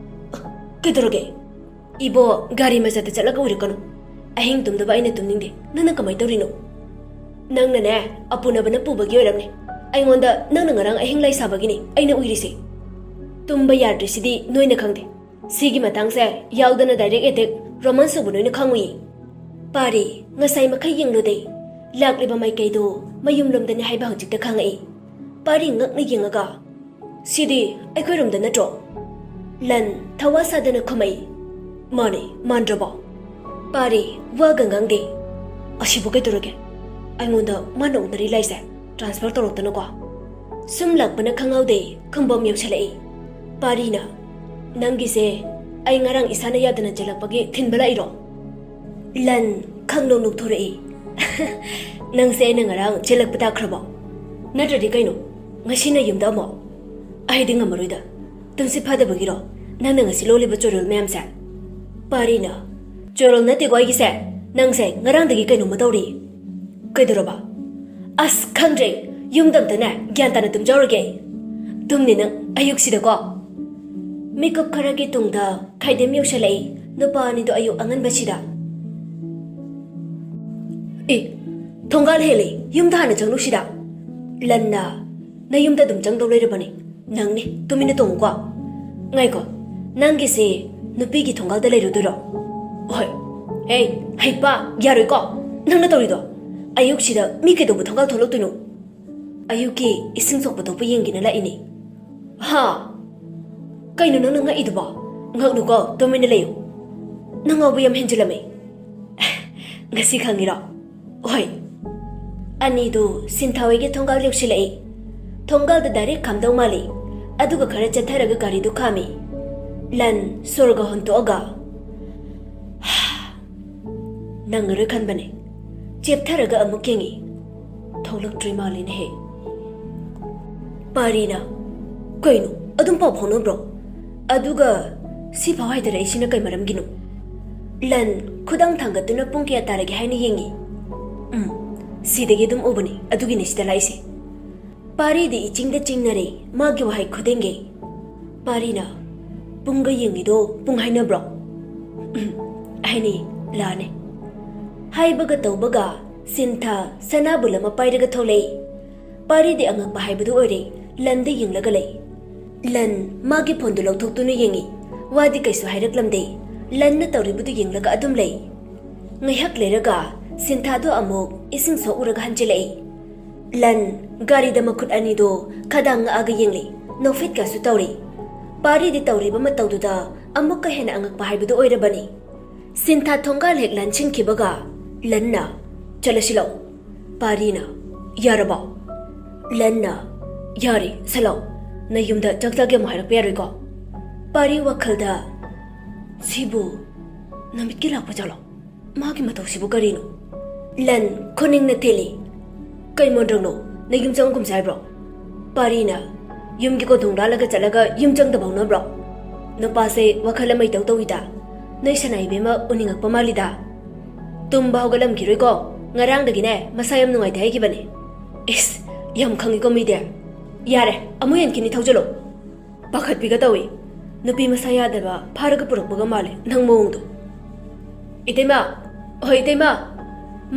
"ꯑ, ꯀꯩꯗꯧꯔꯒꯦ?" "ꯏꯕꯣ, ꯒꯥꯔꯤ ꯃꯆꯥꯗ ꯆꯠꯂꯒ ꯎꯔꯛꯀꯅꯨ꯫ ꯑꯍꯤꯡ ꯇꯨꯝꯗꯕ ꯑꯩꯅ ꯇꯨꯝꯅꯤꯡꯗꯦ꯫ ꯅꯪꯅ ꯀꯃꯥꯏꯅ ꯇꯧꯔꯤꯅꯣ?" "ꯅꯪꯅꯅꯦ, ꯑꯄꯨꯅꯕꯅ ꯄꯨꯕꯒꯤ ꯑꯣꯏꯔꯝꯅꯤ꯫ ꯑꯩꯉꯣꯟꯗ ꯅꯪꯅ ꯉꯔꯥꯡ ꯑꯍꯤꯡ ꯂꯥꯏ ꯁꯥꯕꯒꯤꯅꯤ ꯑꯩꯅ ꯎꯏꯔꯤꯁꯦ꯫ ꯇꯨꯝꯕ ꯌꯥꯗ꯭ꯔꯤꯁꯤꯗꯤ ꯅꯣꯏꯅ ꯈꯪꯗꯦ꯫ ꯁꯤꯒꯤ ꯃꯇꯥꯡꯁꯦ ꯌꯥꯎꯗꯅ ꯗꯥꯏꯔꯦꯛ ꯑꯦꯇꯦꯛ ꯔꯣꯃꯥꯟꯁ ꯇꯧꯕ ꯅꯣꯏꯅ ꯈꯪꯉꯨꯏ꯫ ꯄꯥꯔꯤ, ꯉꯁꯥꯏ ꯃꯈꯩ ꯌꯦꯡꯂꯨꯗꯦ꯫ ꯂꯥꯛꯂꯤꯕ ꯃꯥꯏꯀꯩꯗꯨ ꯃꯌꯨꯝꯂꯣꯝꯗꯅꯤ ꯍꯥꯏꯕ ꯍꯧꯖꯤꯛꯇ ꯈꯪꯉꯛꯏ꯫ ꯄꯥꯔꯤ ꯉꯛꯅ ꯌꯦꯡꯉꯒ, "ꯁꯤꯗꯤ ꯑꯩꯈꯣꯏꯔꯣꯝꯗ ꯅꯠꯇ꯭ꯔꯣ?" ꯂꯟ ꯊꯋꯥ ꯁꯥꯗꯅ ꯈꯨꯝꯃꯛꯏ, "ꯃꯥꯅꯦ, ꯃꯥꯟꯗ꯭ꯔꯕꯣ?" ꯄꯥꯔꯤ ꯋꯥꯒ ꯉꯥꯡꯗꯦ꯫ "ꯑꯁꯤꯕꯨ ꯀꯩꯗꯧꯔꯒꯦ? ꯑꯩꯉꯣꯟꯗ ꯃꯥꯅ ꯎꯅꯔꯤ ꯂꯥꯏꯁꯦ ꯇ꯭ꯔꯥꯟꯁꯐꯔ ꯇꯧꯔꯛꯇꯅꯀꯣ?" ꯁꯨꯝ ꯂꯥꯛꯄꯅ ꯈꯪꯍꯧꯗꯦ, ꯈꯨꯝꯕꯝ ꯌꯧꯁꯜꯂꯛꯏ꯫ ꯄꯥꯔꯤꯅ, "ꯅꯪꯒꯤꯁꯦ ꯑꯩ ꯉꯔꯥꯡ ꯏꯁꯥꯅ ꯌꯥꯗꯅ ꯆꯦꯜꯂꯛꯄꯒꯤ ꯊꯤꯟꯕ ꯂꯥꯛꯏꯔꯣ?" ꯂꯟ ꯈꯪꯅꯧ ꯅꯣꯛꯊꯣꯔꯛꯏ꯫ "ꯅꯪꯁꯦ ꯑꯩꯅ ꯉꯔꯥꯡ ꯆꯦꯜꯂꯛꯄ ꯇꯥꯈ꯭ꯔꯕꯣ? ꯅꯠꯇ꯭ꯔꯗꯤ ꯀꯩꯅꯣ, ꯉꯁꯤꯅ ꯌꯨꯝꯗ ꯑꯃꯨꯛ? ꯑꯩꯗꯤ ꯉꯝꯃꯔꯣꯏꯗ꯫ ꯇꯨꯝꯁꯤꯠ ꯐꯥꯗꯕꯒꯤꯔꯣ ꯅꯪꯅ ꯉꯁꯤ ꯂꯣꯜꯂꯤꯕ ꯆꯣꯔꯣꯜ ꯃꯌꯥꯝꯁꯦ?" ꯄꯥꯔꯤꯅ, "ꯆꯣꯔꯣꯜ ꯅꯠꯇꯦꯀꯣ ꯑꯩꯒꯤꯁꯦ꯫ ꯅꯪꯁꯦ ꯉꯔꯥꯡꯗꯒꯤ ꯀꯩꯅꯣꯝꯃ ꯇꯧꯔꯤ꯫ ꯀꯩꯗꯧꯔꯕ?" "ꯑꯁ, ꯈꯪꯗ꯭ꯔꯦ꯫ ꯌꯨꯝꯗ ꯑꯝꯇꯅꯦ ꯒ꯭ꯌꯥꯟ ꯇꯥꯅ ꯇꯨꯝꯖꯍꯧꯔꯒꯦ ꯑꯩ꯫ ꯇꯨꯝꯅꯤ ꯅꯪ ꯑꯌꯨꯛꯁꯤꯗꯀꯣ?" ꯃꯤꯀꯞ ꯈꯔꯒꯤ ꯇꯨꯡꯗ ꯈꯥꯏꯗꯦꯝ ꯌꯧꯁꯜꯂꯛꯏ꯫ ꯅꯨꯄꯥ ꯑꯅꯤꯗꯣ ꯑꯌꯨꯛ ꯑꯉꯟꯕꯁꯤꯗ꯫ "ꯑꯦ, ꯊꯣꯡꯒꯥꯜ ꯍꯦꯜꯂꯦ, ꯌꯨꯝꯗ ꯍꯥꯟꯅ ꯆꯪꯂꯨꯁꯤꯗ꯫ ꯂꯟꯅ ꯅꯌꯨꯝꯗ ꯑꯗꯨꯝ ꯆꯪꯗꯧ ꯂꯩꯔꯕꯅꯤ꯫ ꯅꯪꯅꯤ, ꯇꯨꯃꯤꯟꯅ ꯇꯣꯡꯉꯨꯀꯣ꯫ ꯉꯥꯏꯈꯣ, ꯅꯪꯒꯤꯁꯦ ꯅꯨꯄꯤꯒꯤ ꯊꯣꯡꯒꯥꯜꯗ ꯂꯩꯔꯨꯗꯣꯏꯔꯣ?" "ꯍꯣꯏ꯫ ꯍꯦ, ꯍꯩꯄꯥ, ꯌꯥꯔꯣꯏꯀꯣ ꯅꯪꯅ ꯇꯧꯔꯤꯗꯣ꯫ ꯑꯌꯨꯛꯁꯤꯗ ꯃꯤ ꯀꯩꯗꯧꯕ ꯊꯣꯡꯒꯥꯜ ꯊꯣꯛꯂꯛꯇꯣꯏꯅꯣ? ꯑꯌꯨꯛꯀꯤ ꯏꯁꯤꯡ ꯁꯣꯛꯄ ꯊꯣꯛꯄ ꯌꯦꯡꯒꯦꯅ ꯂꯥꯛꯏꯅꯦ꯫" "ꯍꯥ? ꯀꯩꯅꯣ ꯅꯪꯅ ꯉꯛꯏꯗꯨꯕꯣ? ꯉꯛꯅꯨꯀꯣ, ꯇꯨꯃꯤꯟꯅ ꯂꯩꯌꯨ꯫ ꯅꯪ ꯉꯥꯎꯕ ꯌꯥꯝ ꯍꯦꯟꯖꯤꯜꯂꯝꯃꯦ꯫" "ꯉꯁꯤ ꯈꯪꯉꯤꯔꯣ?" "ꯍꯣꯏ꯫" ꯑꯅꯤꯗꯨ ꯁꯤꯟꯊꯥ ꯍꯣꯏꯒꯤ ꯊꯣꯡꯒꯥꯜ ꯌꯧꯁꯤꯜꯂꯛꯏ꯫ ꯊꯣꯡꯒꯥꯜꯗ ꯗꯥꯏꯔꯦꯛ ꯈꯥꯝꯗꯧ ꯃꯥꯜꯂꯤ꯫ ꯑꯗꯨꯒ ꯈꯔ ꯆꯠꯊꯔꯒ ꯒꯥꯔꯤꯗꯨ ꯈꯥꯝꯃꯤ꯫ ꯂꯟ ꯁꯣꯔꯒ ꯍꯣꯟꯇꯣꯛꯑꯒ, "ꯅꯪꯉꯔꯣꯏ ꯈꯟꯕꯅꯦ꯫" ꯆꯦꯞꯊꯔꯒ ꯑꯃꯨꯛ ꯌꯦꯡꯉꯤ꯫ "ꯊꯣꯛꯂꯛꯇ꯭ꯔꯤ ꯃꯥꯜꯂꯤꯅꯦꯍꯦ꯫" ꯄꯥꯔꯤꯅ, "ꯀꯩꯅꯣ, ꯑꯗꯨꯝ ꯄꯥꯎ ꯐꯥꯎꯅꯕ꯭ꯔꯣ? ꯑꯗꯨꯒ ꯁꯤꯐꯥꯎ ꯍꯥꯏꯊꯔꯛꯏꯁꯤꯅ ꯀꯩ ꯃꯔꯝꯒꯤꯅꯣ?" ꯂꯟ ꯈꯨꯗꯥꯡ ꯊꯥꯡꯒꯠꯇꯨꯅ ꯄꯨꯡ ꯀꯌꯥ ꯇꯥꯔꯒꯦ ꯍꯥꯏꯅ ꯌꯦꯡꯉꯤ꯫ "ꯎꯝ, ꯁꯤꯗꯒꯤ ꯑꯗꯨꯝ ꯎꯕꯅꯤ, ꯑꯗꯨꯒꯤꯅꯤ ꯁꯤꯗ ꯂꯥꯛꯏꯁꯦ꯫" ꯄꯥꯔꯤꯗꯤ ꯏꯆꯤꯡꯗ ꯆꯤꯡꯅꯔꯦ ꯃꯥꯒꯤ ꯋꯥꯍꯩ ꯈꯨꯗꯤꯡꯒꯤ꯫ ꯄꯥꯔꯤꯅ, "ꯄꯨꯡꯒ ꯌꯦꯡꯉꯤꯗꯣ ꯄꯨꯡ ꯍꯥꯏꯅꯕ꯭ꯔꯣ?" "ꯎꯝ, ꯍꯥꯏꯅꯩ, ꯂꯥꯅꯦ꯫" ꯍꯥꯏꯕꯒ ꯇꯧꯕꯒ ꯁꯤꯟꯊ ꯁꯅꯥꯕꯨꯜ ꯑꯃ ꯄꯥꯏꯔꯒ ꯊꯣꯛꯂꯛꯏ꯫ ꯄꯥꯔꯤꯗꯤ ꯑꯉꯛꯄ ꯍꯥꯏꯕꯗꯨ ꯑꯣꯏꯔꯦ꯫ ꯂꯟꯗ ꯌꯦꯡꯂꯒ ꯂꯩ꯫ ꯂꯟ ꯃꯥꯒꯤ ꯐꯣꯟꯗꯨ ꯂꯧꯊꯣꯛꯇꯨꯅ ꯌꯦꯡꯉꯤ꯫ ꯋꯥꯗꯤ ꯀꯩꯁꯨ ꯍꯥꯏꯔꯛꯂꯝꯗꯦ꯫ ꯂꯟꯅ ꯇꯧꯔꯤꯕꯗꯨ ꯌꯦꯡꯂꯒ ꯑꯗꯨꯝ ꯂꯩ꯫ ꯉꯥꯏꯍꯥꯛ ꯂꯩꯔꯒ ꯁꯤꯟꯊꯥꯗꯣ ꯑꯃꯨꯛ ꯏꯁꯤꯡ ꯁꯣꯛꯎꯔꯒ ꯍꯟꯖꯤꯜꯂꯛꯏ꯫ ꯂꯟ ꯒꯥꯔꯤꯗ ꯃꯈꯨꯠ ꯑꯅꯤꯗꯣ ꯈꯗꯥꯡ ꯉꯛꯑꯒ ꯌꯦꯡꯂꯤ꯫ ꯅꯣꯛꯐꯦꯠꯀꯁꯨ ꯇꯧꯔꯤ꯫ ꯄꯥꯔꯤꯗꯤ ꯇꯧꯔꯤꯕ ꯃꯇꯧꯗꯨꯗ ꯑꯃꯨꯛꯀ ꯍꯦꯟꯅ ꯑꯉꯛꯄ ꯍꯥꯏꯕꯗꯨ ꯑꯣꯏꯔꯕꯅꯤ꯫ ꯁꯤꯟꯊꯥ ꯊꯣꯡꯒꯥꯜ ꯍꯦꯛ ꯂꯥꯟꯁꯤꯟꯈꯤꯕꯒ ꯂꯟꯅ, "ꯆꯠꯂꯁꯤ ꯂꯥꯛꯑꯣ꯫" ꯄꯥꯔꯤꯅ, "ꯌꯥꯔꯕꯣ?" ꯂꯟꯅ, "ꯌꯥꯔꯦ, ꯁꯠ ꯂꯥꯛꯑꯣ꯫ ꯅꯌꯨꯝꯗ ꯆꯥꯛ ꯆꯥꯒꯦ ꯑꯃꯨꯛ ꯍꯥꯏꯔꯛꯄ ꯌꯥꯔꯣꯏꯀꯣ?" ꯄꯥꯔꯤ ꯋꯥꯈꯜꯗ, "ꯁꯤꯕꯨ ꯅꯨꯃꯤꯠꯀꯤ ꯂꯥꯛꯄ ꯖꯥꯠꯂꯣ? ꯃꯥꯒꯤ ꯃꯇꯧꯁꯤꯕꯨ ꯀꯔꯤꯅꯣ?" ꯂꯟ ꯈꯨꯅꯤꯡꯅ ꯊꯤꯜꯂꯤ꯫ "ꯀꯩ ꯃꯣꯟꯗ꯭ꯔꯪꯅꯣ? ꯅꯌꯨꯝ ꯆꯪꯉꯒꯨꯝꯁꯦ ꯍꯥꯏꯕ꯭ꯔꯣ?" ꯄꯥꯔꯤꯅ, "ꯌꯨꯝꯒꯤ ꯀꯣꯟꯊꯣꯡ ꯂꯥꯜꯂꯒ ꯆꯠꯂꯒ ꯌꯨꯝ ꯆꯪꯗꯕ ꯍꯧꯅꯕ꯭ꯔꯣ? ꯅꯨꯄꯥꯁꯦ ꯋꯥꯈꯜ ꯑꯃ ꯏꯇꯧ ꯇꯧꯏꯗ꯫ ꯅꯣꯏ ꯁꯅꯥ ꯏꯕꯦꯝꯃ ꯎꯅꯤꯡꯉꯛꯄ ꯃꯥꯜꯂꯤꯗ꯫ ꯇꯨꯝꯕ ꯍꯧꯒꯠꯂꯝꯈꯤꯔꯣꯏꯀꯣ꯫ ꯉꯔꯥꯡꯗꯒꯤꯅꯦ ꯃꯁꯥ ꯌꯥꯝ ꯅꯨꯡꯉꯥꯏꯇꯦ ꯍꯥꯏꯈꯤꯕꯅꯦ꯫" "ꯏꯁ, ꯌꯥꯝ ꯈꯪꯉꯤꯀꯣ ꯃꯤꯗꯤ꯫ ꯌꯥꯔꯦ, ꯑꯃꯨꯛ ꯍꯦꯟꯈꯤꯅꯤ, ꯊꯧꯖꯜꯂꯣ꯫" ꯄꯥꯈꯠꯄꯤꯒ ꯇꯧꯏ꯫ ꯅꯨꯄꯤ ꯃꯁꯥ ꯌꯥꯗꯕ ꯐꯥꯔꯒ ꯄꯨꯔꯛꯄꯒ ꯃꯥꯜꯂꯦ ꯅꯪ ꯃꯑꯣꯡꯗꯣ꯫ "ꯏꯇꯩꯃ, ꯍꯣꯏ ꯏꯇꯩꯃ꯫"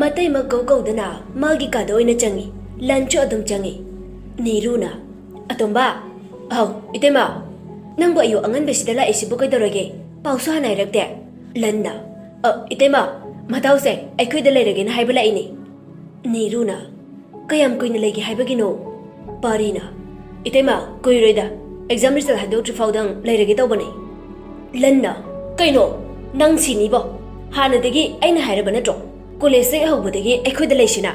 ꯃꯇꯩꯃ ꯀꯧ ꯀꯧꯗꯅ ꯃꯥꯒꯤ ꯀꯥꯗ ꯑꯣꯏꯅ ꯆꯪꯉꯤ꯫ ꯂꯟꯁꯨ ꯑꯗꯨꯝ ꯆꯪꯉꯤ꯫ ꯅꯤꯔꯨꯅ, "ꯑꯇꯣꯝꯕ꯫" "ꯑꯧ ꯏꯇꯩꯃ꯫" "ꯅꯪꯕꯨ ꯑꯌꯨꯛ ꯑꯉꯟꯕꯁꯤꯗ ꯂꯥꯛꯏꯁꯤꯕꯨ ꯀꯩꯗꯧꯔꯒꯦ? ꯄꯥꯎꯁꯨ ꯍꯥꯟꯅ ꯍꯥꯏꯔꯛꯇꯦ꯫" ꯂꯟꯅ, "ꯑ, ꯏꯇꯩꯃ, ꯃꯇꯥꯎꯁꯦ ꯑꯩꯈꯣꯏꯗ ꯂꯩꯔꯒꯦꯅ ꯍꯥꯏꯕ ꯂꯥꯛꯏꯅꯦ꯫" ꯅꯤꯔꯨꯅ, "ꯀꯌꯥꯝ ꯀꯨꯏꯅ ꯂꯩꯒꯦ ꯍꯥꯏꯕꯒꯤꯅꯣ?" ꯄꯥꯔꯤꯅ, "ꯏꯇꯩꯃ, ꯀꯨꯏꯔꯣꯏꯗ꯫ ꯑꯦꯛꯖꯥꯝ ꯔꯤꯖꯜ ꯍꯥꯏꯗꯣꯛꯇ꯭ꯔꯤ ꯐꯥꯎꯗꯪ ꯂꯩꯔꯒꯦ ꯇꯧꯕꯅꯦ꯫" ꯂꯟꯅ, "ꯀꯩꯅꯣ? ꯅꯪ ꯁꯤꯅꯤꯕꯣ꯫ ꯍꯥꯟꯅꯗꯒꯤ ꯑꯩꯅ ꯍꯥꯏꯔꯕ ꯅꯠꯇ꯭ꯔꯣ? ꯀꯣꯂꯦꯖ ꯍꯦꯛ ꯍꯧꯕꯗꯒꯤ ꯑꯩꯈꯣꯏꯗ ꯂꯩꯁꯤꯅ꯫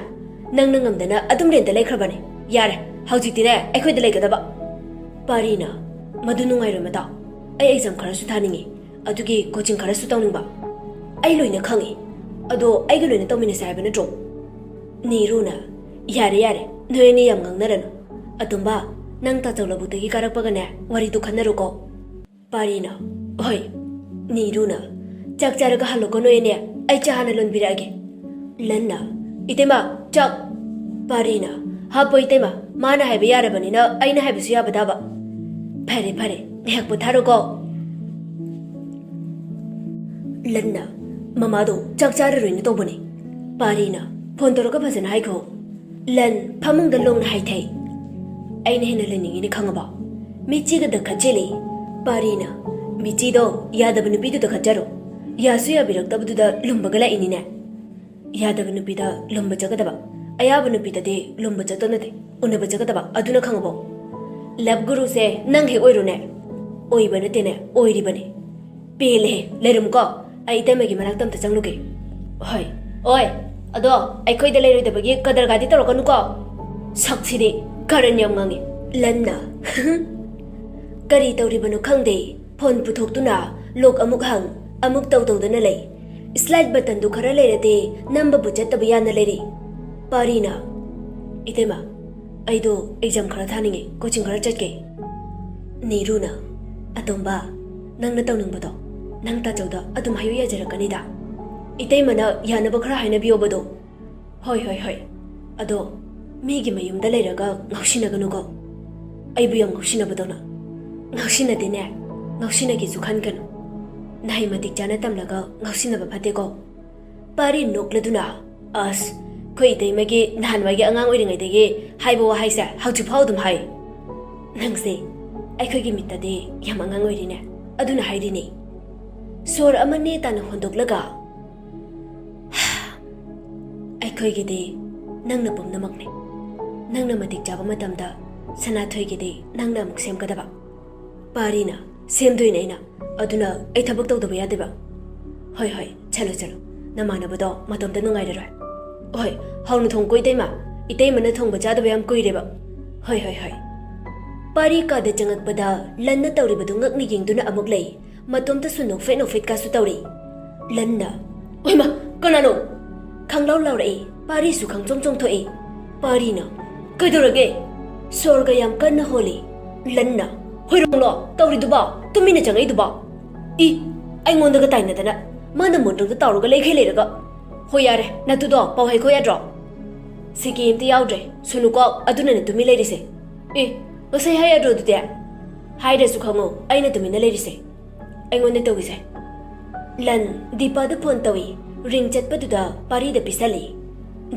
ꯅꯪꯅ ꯉꯝꯗꯅ ꯑꯗꯨꯝ ꯔꯦꯟꯇ ꯂꯩꯈ꯭ꯔꯕꯅꯦ꯫ ꯌꯥꯔꯦ, ꯍꯧꯖꯤꯛꯇꯤꯅꯦ ꯑꯩꯈꯣꯏꯗ ꯂꯩꯒꯗꯕ꯫" ꯄꯥꯔꯤꯅ, "ꯃꯗꯨ ꯅꯨꯡꯉꯥꯏꯔꯣꯏ ꯃꯇꯥꯎ꯫ ꯑꯩ ꯑꯦꯛꯖꯥꯝ ꯈꯔꯁꯨ ꯊꯥꯅꯤꯡꯉꯤ꯫ ꯑꯗꯨꯒꯤ ꯀꯣꯆꯤꯡ ꯈꯔꯁꯨ ꯇꯧꯅꯤꯡꯕ꯫" "ꯑꯩ ꯂꯣꯏꯅ ꯈꯪꯉꯤ꯫ ꯑꯗꯣ ꯑꯩꯒ ꯂꯣꯏꯅ ꯇꯧꯃꯤꯟꯅꯁꯦ ꯍꯥꯏꯕ ꯅꯠꯇ꯭ꯔꯣ?" ꯅꯤꯔꯨꯅ, "ꯌꯥꯔꯦ ꯌꯥꯔꯦ, ꯅꯣꯏ ꯑꯅꯤ ꯌꯥꯝ ꯉꯥꯡꯅꯔꯅꯨ꯫ ꯑꯇꯣꯝꯕ, ꯅꯪ ꯇꯥꯆꯧ ꯂꯧꯕꯨꯛꯇꯒꯤ ꯀꯥꯔꯛꯄꯒꯅꯦ ꯋꯥꯔꯤꯗꯨ ꯈꯟꯅꯔꯨꯀꯣ꯫" ꯄꯥꯔꯤꯅ, "ꯍꯣꯏ꯫" ꯅꯤꯔꯨꯅ, "ꯆꯥꯛ ꯆꯥꯔꯒ ꯍꯜꯂꯛꯀꯣ ꯅꯣꯏ ꯑꯅꯤ꯫ ꯑꯩ ꯆꯥ ꯍꯥꯟꯅ ꯂꯣꯟꯕꯤꯔꯛꯑꯒꯦ꯫" ꯂꯟꯅ, "ꯏꯇꯩꯃ, ꯆꯥꯛ꯫" ꯄꯥꯔꯤꯅ, "ꯍꯥꯞꯄꯣ ꯏꯇꯩꯃ, ꯃꯥꯅ ꯍꯥꯏꯕ ꯌꯥꯔꯕꯅꯤꯅ ꯑꯩꯅ ꯍꯥꯏꯕꯁꯨ ꯌꯥꯕ ꯇꯥꯕ꯫" "ꯐꯔꯦ ꯐꯔꯦ, ꯉꯥꯏꯍꯥꯛ ꯄꯣꯊꯥꯔꯣꯀꯣ꯫" ꯂꯟꯅ, "ꯃꯃꯥꯗꯣ ꯆꯥꯛ ꯆꯥꯔꯔꯣꯏꯅ ꯇꯧꯕꯅꯦ꯫ ꯄꯥꯔꯤꯅ, ꯐꯣꯟ ꯇꯧꯔꯒ ꯐꯖꯅ ꯍꯥꯏꯈꯣ꯫" ꯂꯟ ꯐꯃꯨꯡꯗ ꯂꯣꯡꯅ ꯍꯥꯏꯊꯩ꯫ "ꯑꯩꯅ ꯍꯦꯟꯅ ꯂꯩꯅꯤꯡꯉꯤꯅꯦ, ꯈꯪꯉꯕꯣ?" ꯃꯤꯆꯤꯒ ꯗꯈꯠꯆꯤꯜꯂꯤ꯫ ꯄꯥꯔꯤꯅ, "ꯃꯤꯆꯤꯗꯣ ꯌꯥꯗꯕ ꯅꯨꯄꯤꯗꯨ ꯗꯈꯠꯆꯔꯣ꯫ ꯌꯥꯁꯨ ꯌꯥꯕꯤꯔꯛꯇꯕꯗꯨꯗ ꯂꯨꯝꯕꯒ ꯂꯥꯛꯏꯅꯤꯅꯦ꯫ ꯌꯥꯗꯕ ꯅꯨꯄꯤꯗ ꯂꯨꯝꯕ ꯆꯠꯀꯗꯕ, ꯑꯌꯥꯕ ꯅꯨꯄꯤꯗꯗꯤ ꯂꯨꯝꯕ ꯆꯠꯇꯧ ꯅꯠꯇꯦ, ꯎꯅꯕ ꯆꯠꯀꯗꯕ, ꯑꯗꯨꯅ ꯈꯪꯉꯕꯣ? ꯂꯕ ꯒꯨꯔꯨꯁꯦ ꯅꯪ ꯍꯦꯛ ꯑꯣꯏꯔꯨꯅꯦ?" "ꯑꯣꯏꯕ ꯅꯠꯇꯦꯅꯦ, ꯑꯣꯏꯔꯤꯕꯅꯦ꯫" "ꯄꯦꯜꯂꯦꯍꯦ, ꯂꯩꯔꯝꯃꯨꯀꯣ, ꯑꯩ ꯏꯇꯩꯃꯒꯤ ꯃꯅꯥꯛꯇ ꯑꯝꯇ ꯆꯪꯂꯨꯒꯦ꯫" "ꯍꯣꯏ, ꯑꯣꯏ, ꯑꯗꯣ ꯑꯩꯈꯣꯏꯗ ꯂꯩꯔꯣꯏꯗꯕꯒꯤ ꯀꯗꯔꯒꯥꯗꯤ ꯇꯧꯔꯛꯀꯅꯨꯀꯣ꯫" ꯁꯛꯁꯤꯗꯤ ꯀꯔꯟ ꯌꯥꯝ ꯉꯥꯡꯉꯤ꯫ ꯂꯟꯅ, "ꯀꯔꯤ ꯇꯧꯔꯤꯕꯅꯣ ꯈꯪꯗꯦ, ꯐꯣꯟ ꯄꯨꯊꯣꯛꯇꯨꯅ ꯂꯣꯛ ꯑꯃꯨꯛ ꯍꯪ, ꯑꯃꯨꯛ ꯇꯧ ꯇꯧꯗꯨꯅ ꯂꯩ꯫ ꯁ꯭ꯂꯥꯏꯠ ꯕꯇꯟꯗꯨ ꯈꯔ ꯂꯩꯔꯗꯤ ꯅꯝꯕꯕꯨ ꯆꯠꯇꯕ ꯌꯥꯅ ꯂꯩꯔꯤ꯫" ꯄꯥꯔꯤꯅ, "ꯏꯇꯩꯃ, ꯑꯩꯗꯣ ꯑꯦꯛꯖꯥꯝ ꯈꯔ ꯊꯥꯅꯤꯡꯉꯦ, ꯀꯣꯆꯤꯡ ꯈꯔ ꯆꯠꯀꯦ꯫" ꯅꯤꯔꯨꯅ, "ꯑꯇꯣꯝꯕ, ꯅꯪꯅ ꯇꯧꯅꯤꯡꯕꯗꯣ ꯅꯪ ꯇꯥꯆꯧꯗ ꯑꯗꯨꯝ ꯍꯥꯏꯌꯨ, ꯌꯥꯖꯔꯛꯀꯅꯤꯗ꯫ ꯏꯇꯩꯃꯅ ꯌꯥꯅꯕ ꯈꯔ ꯍꯥꯏꯅꯕꯤꯌꯣꯕꯗꯣ꯫" "ꯍꯣꯏ, ꯍꯣꯏ, ꯍꯣꯏ꯫ ꯑꯗꯣ ꯃꯤꯒꯤ ꯃꯌꯨꯝꯗ ꯂꯩꯔꯒ ꯉꯥꯎꯁꯤꯟꯅꯒꯅꯨꯀꯣ꯫ ꯑꯩꯕꯨ ꯌꯥꯝ ꯉꯥꯎꯁꯤꯟꯅꯕꯗꯧꯅ꯫" "ꯉꯥꯎꯁꯤꯟꯅꯗꯦꯅꯦ, ꯉꯥꯎꯁꯤꯟꯅꯒꯦꯁꯨ ꯈꯟꯒꯅꯨ꯫ ꯅꯍꯩ ꯃꯇꯤꯛ ꯆꯥꯅ ꯇꯝꯂꯒ ꯉꯥꯎꯁꯤꯟꯅꯕ ꯐꯠꯇꯦꯀꯣ꯫" ꯄꯥꯔꯤ ꯅꯣꯛꯂꯗꯨꯅ, "ꯑꯁ, ꯑꯩꯈꯣꯏ ꯏꯇꯩꯃꯒꯤ ꯅꯍꯥꯟꯋꯥꯏꯒꯤ ꯑꯉꯥꯡ ꯑꯣꯏꯔꯤꯉꯩꯗꯒꯤ ꯍꯥꯏꯕ ꯋꯥꯍꯩꯁꯦ ꯍꯧꯖꯤꯛꯐꯥꯎ ꯑꯗꯨꯝ ꯍꯥꯏ꯫ ꯅꯪꯁꯦ ꯑꯩꯈꯣꯏꯒꯤ ꯃꯤꯠꯇꯗꯤ ꯌꯥꯝ ꯑꯉꯥꯡ ꯑꯣꯏꯔꯤꯅꯦ, ꯑꯗꯨꯅ ꯍꯥꯏꯔꯤꯅꯦ꯫" ꯁꯣꯔ ꯑꯃ ꯅꯦ ꯇꯥꯅ ꯍꯣꯟꯗꯣꯛꯂꯒ, "ꯑꯩꯈꯣꯏꯒꯤꯗꯤ ꯅꯪꯅ ꯄꯨꯝꯅꯃꯛꯅꯤ꯫ ꯅꯪꯅ ꯃꯇꯤꯛ ꯆꯥꯕ ꯃꯇꯝꯗ ꯁꯅꯥꯊꯣꯏꯒꯤꯗꯤ ꯅꯪꯅ ꯑꯃꯨꯛ ꯁꯦꯝꯒꯗꯕ꯫" ꯄꯥꯔꯤꯅ, "ꯁꯦꯝꯗꯣꯏꯅꯦ ꯑꯩꯅ꯫ ꯑꯗꯨꯅ ꯑꯩ ꯊꯕꯛ ꯇꯧꯗꯕ ꯌꯥꯗꯦꯕ꯫" "ꯍꯣꯏ, ꯍꯣꯏ, ꯆꯠꯂꯣ, ꯆꯠꯂꯣ꯫ ꯅꯃꯥꯟꯅꯕꯗꯣ ꯃꯇꯣꯝꯇ ꯅꯨꯡꯉꯥꯏꯔꯔꯣꯏ꯫" "ꯍꯣꯏ, ꯍꯥꯎꯅ ꯊꯣꯡꯉꯨꯀꯣ ꯏꯇꯩꯃ꯫ ꯏꯇꯩꯃꯅ ꯊꯣꯡꯕ ꯆꯥꯗꯕ ꯌꯥꯝ ꯀꯨꯏꯔꯦꯕ꯫" "ꯍꯣꯏ, ꯍꯣꯏ, ꯍꯣꯏ꯫" ꯄꯥꯔꯤ ꯀꯥꯗ ꯆꯪꯉꯛꯄꯗ ꯂꯟꯅ ꯇꯧꯔꯤꯕꯗꯨ ꯉꯛꯅ ꯌꯦꯡꯗꯨꯅ ꯑꯃꯨꯛ ꯂꯩ꯫ ꯃꯇꯣꯝꯇꯁꯨ ꯅꯣꯛꯐꯦꯠ ꯅꯣꯛꯐꯦꯠꯀꯥꯁꯨ ꯇꯧꯔꯤ꯫ ꯂꯟꯅ, "ꯑꯣꯏꯃ, ꯀꯅꯥꯅꯣ?" ꯈꯪꯂꯥꯎ ꯂꯥꯎꯔꯛꯏ꯫ ꯄꯥꯔꯤꯁꯨ ꯈꯪꯆꯣꯡ ꯆꯣꯡꯊꯣꯛꯏ꯫ ꯄꯥꯔꯤꯅ, "ꯀꯩꯗꯧꯔꯒꯦ?" ꯁꯣꯔꯒ ꯌꯥꯝ ꯀꯟꯅ ꯍꯣꯜꯂꯤ꯫ ꯂꯟꯅ, "ꯍꯣꯏꯔꯣꯡꯂꯣ ꯇꯧꯔꯤꯗꯨꯕꯣ? ꯇꯨꯃꯤꯟꯅ ꯆꯪꯉꯛꯏꯗꯨꯕꯣ? ꯏ, ꯑꯩꯉꯣꯟꯗꯒ ꯇꯥꯏꯅꯗꯅ꯫ ꯃꯥꯅ ꯃꯣꯟꯗ꯭ꯔꯪꯗ ꯇꯥꯎꯔꯒ ꯂꯩꯈꯩ ꯂꯩꯔꯒ꯫ ꯍꯣꯏ, ꯌꯥꯔꯦ, ꯅꯠꯇꯨꯗꯣ ꯄꯥꯎ ꯍꯩꯈꯣ ꯌꯥꯗ꯭ꯔꯣ? ꯁꯤꯀꯤ ꯑꯝꯇ ꯌꯥꯎꯗ꯭ꯔꯦ꯫ ꯁꯨꯅꯨꯀꯣ, ꯑꯗꯨꯅꯅꯦ ꯇꯨꯃꯤꯟ ꯂꯩꯔꯤꯁꯦ꯫ ꯑꯦ, ꯉꯁꯥꯏ ꯍꯥꯏ ꯌꯥꯗ꯭ꯔꯣ ꯑꯗꯨꯗꯤ? ꯍꯥꯏꯗ꯭ꯔꯁꯨ ꯈꯪꯉꯣ, ꯑꯩꯅ ꯇꯨꯃꯤꯟꯅ ꯂꯩꯔꯤꯁꯦ꯫ ꯑꯩꯉꯣꯟꯗ ꯇꯧꯏꯁꯦ꯫" ꯂꯟ ꯗꯤꯄꯥꯗ ꯐꯣꯟ ꯇꯧꯏ꯫ ꯔꯤꯡ ꯆꯠꯄꯗꯨꯗ ꯄꯥꯔꯤꯗ ꯄꯤꯁꯜꯂꯤ꯫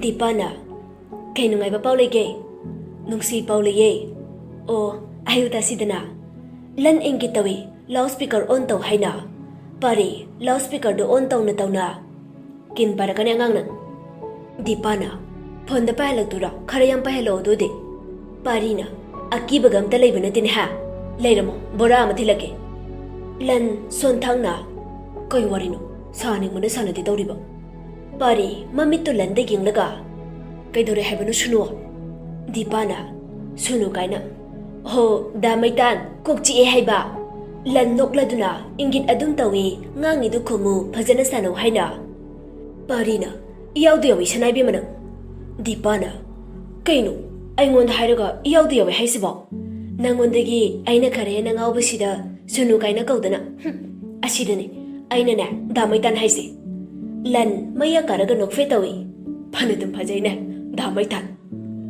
ꯗꯤꯄꯥꯅ, ꯀꯩ ꯅꯨꯡꯉꯥꯏꯕ ꯄꯥꯎ ꯂꯩꯒꯦ? ꯅꯨꯡꯁꯤ ꯄꯥꯎ ꯂꯩꯌꯦ꯫ ꯑꯣ, ꯑꯌꯨꯛꯇ ꯁꯤꯗꯅ꯫ ꯂꯟ ꯏꯪꯒꯤꯠ ꯇꯧꯏ, ꯂꯥꯎꯠ ꯁ꯭ꯄꯤꯀꯔ ꯑꯣꯟ ꯇꯧ ꯍꯥꯏꯅ꯫ ꯄꯥꯔꯤ, ꯂꯥꯎꯠ ꯁ꯭ꯄꯤꯀꯔꯗꯨ ꯑꯣꯟ ꯇꯧꯅ ꯇꯧꯅ꯫ ꯀꯤꯟ ꯄꯥꯔꯛꯀꯅꯤ ꯑꯉꯥꯡꯅ꯫ ꯗꯤꯄꯥꯅ, ꯐꯣꯟꯗ ꯄꯥꯏꯍꯜꯂꯛꯇꯣꯏꯔꯣ? ꯈꯔ ꯌꯥꯝ ꯄꯥꯏꯍꯜꯂꯛꯑꯣ ꯑꯗꯨꯗꯤ꯫ ꯄꯥꯔꯤꯅ, ꯑꯀꯤꯕꯒ ꯑꯝꯇ ꯂꯩꯕ ꯅꯠꯇꯦꯅꯦ ꯍꯥ? ꯂꯩꯔꯝꯃꯣ, ꯕꯣꯔꯥ ꯑꯃ ꯊꯤꯜꯂꯛꯀꯦ꯫ ꯂꯟ, ꯁꯣꯟꯊꯥꯡꯅ, ꯀꯩ ꯋꯥꯔꯤꯅꯣ? ꯁꯥꯅꯤꯡꯕꯅ ꯁꯥꯟꯅꯗꯦ ꯇꯧꯔꯤꯕ꯫ ꯄꯥꯔꯤ, ꯃꯃꯤꯠꯇꯨ ꯂꯟꯗ ꯌꯦꯡꯂꯒ, ꯀꯩꯗꯧꯔꯦ ꯍꯥꯏꯕꯅꯣ ꯁꯨꯅꯨ? ꯗꯤꯄꯥꯅ, ꯁꯨꯅꯨ ꯀꯥꯏꯅ꯫ ꯍꯣ, ꯗꯥ ꯃꯩꯇꯥꯟ, ꯀꯣꯛ ꯆꯤꯛꯑꯦ ꯍꯥꯏꯕ꯫ ꯂꯟ ꯅꯣꯛꯂꯗꯨꯅ, ꯏꯪꯒꯤꯠ ꯑꯗꯨꯝ ꯇꯧꯏ, ꯉꯥꯡꯉꯤꯗꯨ ꯈꯨꯝꯃꯨ, ꯐꯖꯅ ꯁꯥꯟꯅꯧ ꯍꯥꯏꯅ꯫ ꯄꯥꯔꯤꯅ, ꯏꯌꯥꯎꯗ ꯌꯥꯎꯏ ꯁꯅꯥꯏꯕꯦꯝꯃ ꯅꯪ꯫ ꯗꯤꯄꯥꯅ, ꯀꯩꯅꯣ? ꯑꯩꯉꯣꯟꯗ ꯍꯥꯏꯔꯒ ꯏꯌꯥꯎꯗ ꯌꯥꯎꯏ ꯍꯥꯏꯁꯤꯕꯣ? ꯅꯪꯉꯣꯟꯗꯒꯤ ꯑꯩꯅ ꯈꯔ ꯍꯦꯟꯅ ꯉꯥꯎꯕꯁꯤꯗ ꯁꯨꯅꯨ ꯀꯥꯏꯅ ꯀꯧꯗꯅ꯫ ꯍꯨꯝ, ꯑꯁꯤꯗꯅꯤ ꯑꯩꯅꯅꯦ ꯗꯥ ꯃꯩꯇꯥꯟ ꯍꯥꯏꯁꯦ꯫ ꯂꯟ ꯃꯌꯥ ꯀꯥꯔꯒ ꯅꯣꯛꯐꯦ ꯇꯧꯏ꯫ ꯐꯅ ꯑꯗꯨꯝ ꯐꯖꯩꯅꯦ ꯗꯥ ꯃꯩꯇꯥꯟ꯫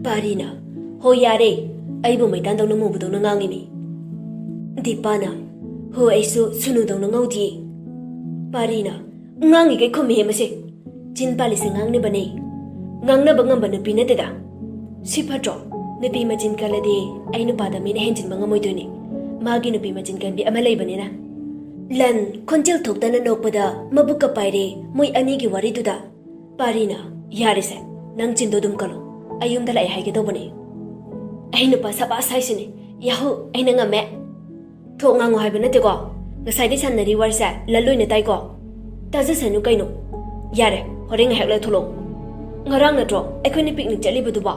ꯄꯥꯔꯤꯅ, ꯍꯣ ꯌꯥꯔꯦ, ꯑꯩꯕꯨ ꯃꯩꯇꯥꯟꯗꯧꯅ ꯃꯨꯕꯗꯧꯅ ꯉꯥꯡꯉꯤꯅꯦ꯫ ꯗꯤꯄꯥꯅ, ꯍꯣ ꯑꯩꯁꯨ ꯁꯨꯅꯨꯗꯧꯅ ꯉꯧꯗꯤꯌꯦ꯫ ꯄꯥꯔꯤꯅ, ꯉꯥꯡꯉꯤꯈꯩ ꯈꯨꯝꯃꯤꯍꯦ ꯃꯁꯦ꯫ ꯆꯤꯟ ꯄꯥꯜꯂꯤꯁꯦ ꯉꯥꯡꯅꯕꯅꯦ꯫ ꯉꯥꯡꯅꯕ ꯉꯝꯕ ꯅꯨꯄꯤ ꯅꯠꯇꯦꯗ꯫ ꯁꯤ ꯐꯠꯇ꯭ꯔꯣ? ꯅꯨꯄꯤ ꯃꯆꯤꯟ ꯀꯜꯂꯗꯤ ꯑꯩ ꯅꯨꯄꯥꯗ ꯃꯤꯅ ꯍꯦꯟꯖꯤꯟꯕ ꯉꯝꯃꯣꯏꯗꯣꯏꯅꯦ꯫ ꯃꯥꯒꯤ ꯅꯨꯄꯤ ꯃꯆꯤꯟ ꯀꯟꯕꯤ ꯑꯃ ꯂꯩꯕꯅꯤꯅ꯫ ꯂꯟ ꯈꯣꯟꯖꯦꯜ ꯊꯣꯛꯇꯅ ꯅꯣꯛꯄꯗ ꯃꯕꯨꯛꯀ ꯄꯥꯏꯔꯦ ꯃꯣꯏ ꯑꯅꯤꯒꯤ ꯋꯥꯔꯤꯗꯨꯗ꯫ ꯄꯥꯔꯤꯅ, ꯌꯥꯔꯦꯁꯦ, ꯅꯪ ꯆꯤꯟꯗꯣ ꯑꯗꯨꯝ ꯀꯜꯂꯣ꯫ ꯑꯩ ꯌꯨꯝꯗ ꯂꯥꯛꯑꯦ ꯍꯥꯏꯒꯦ ꯇꯧꯕꯅꯦ꯫ ꯑꯩ ꯅꯨꯄꯥ ꯁꯕꯥꯁ ꯍꯥꯏꯁꯤꯅꯦ꯫ ꯌꯥꯍꯨ, ꯑꯩꯅ ꯉꯝꯃꯦ꯫ ꯊꯣꯛ ꯉꯥꯡꯉꯣ ꯍꯥꯏꯕ ꯅꯠꯇꯦꯀꯣ꯫ ꯉꯁꯥꯏꯗꯩ ꯁꯥꯟꯅꯔꯤ ꯋꯥꯔꯤꯁꯦ ꯂꯟ ꯂꯣꯏꯅ ꯇꯥꯏꯀꯣ꯫ ꯇꯥꯖꯁꯅꯨ ꯀꯩꯅꯣ꯫ ꯌꯥꯔꯦ, ꯍꯣꯔꯦꯟ ꯉꯥꯏꯍꯥꯛ ꯂꯩꯔ ꯊꯣꯛꯂꯛꯑꯣ꯫ ꯉꯔꯥꯡ ꯅꯠꯇ꯭ꯔꯣ ꯑꯩꯈꯣꯏꯅ ꯄꯤꯛꯅꯤꯛ ꯆꯠꯂꯤꯕꯗꯨꯕꯣ?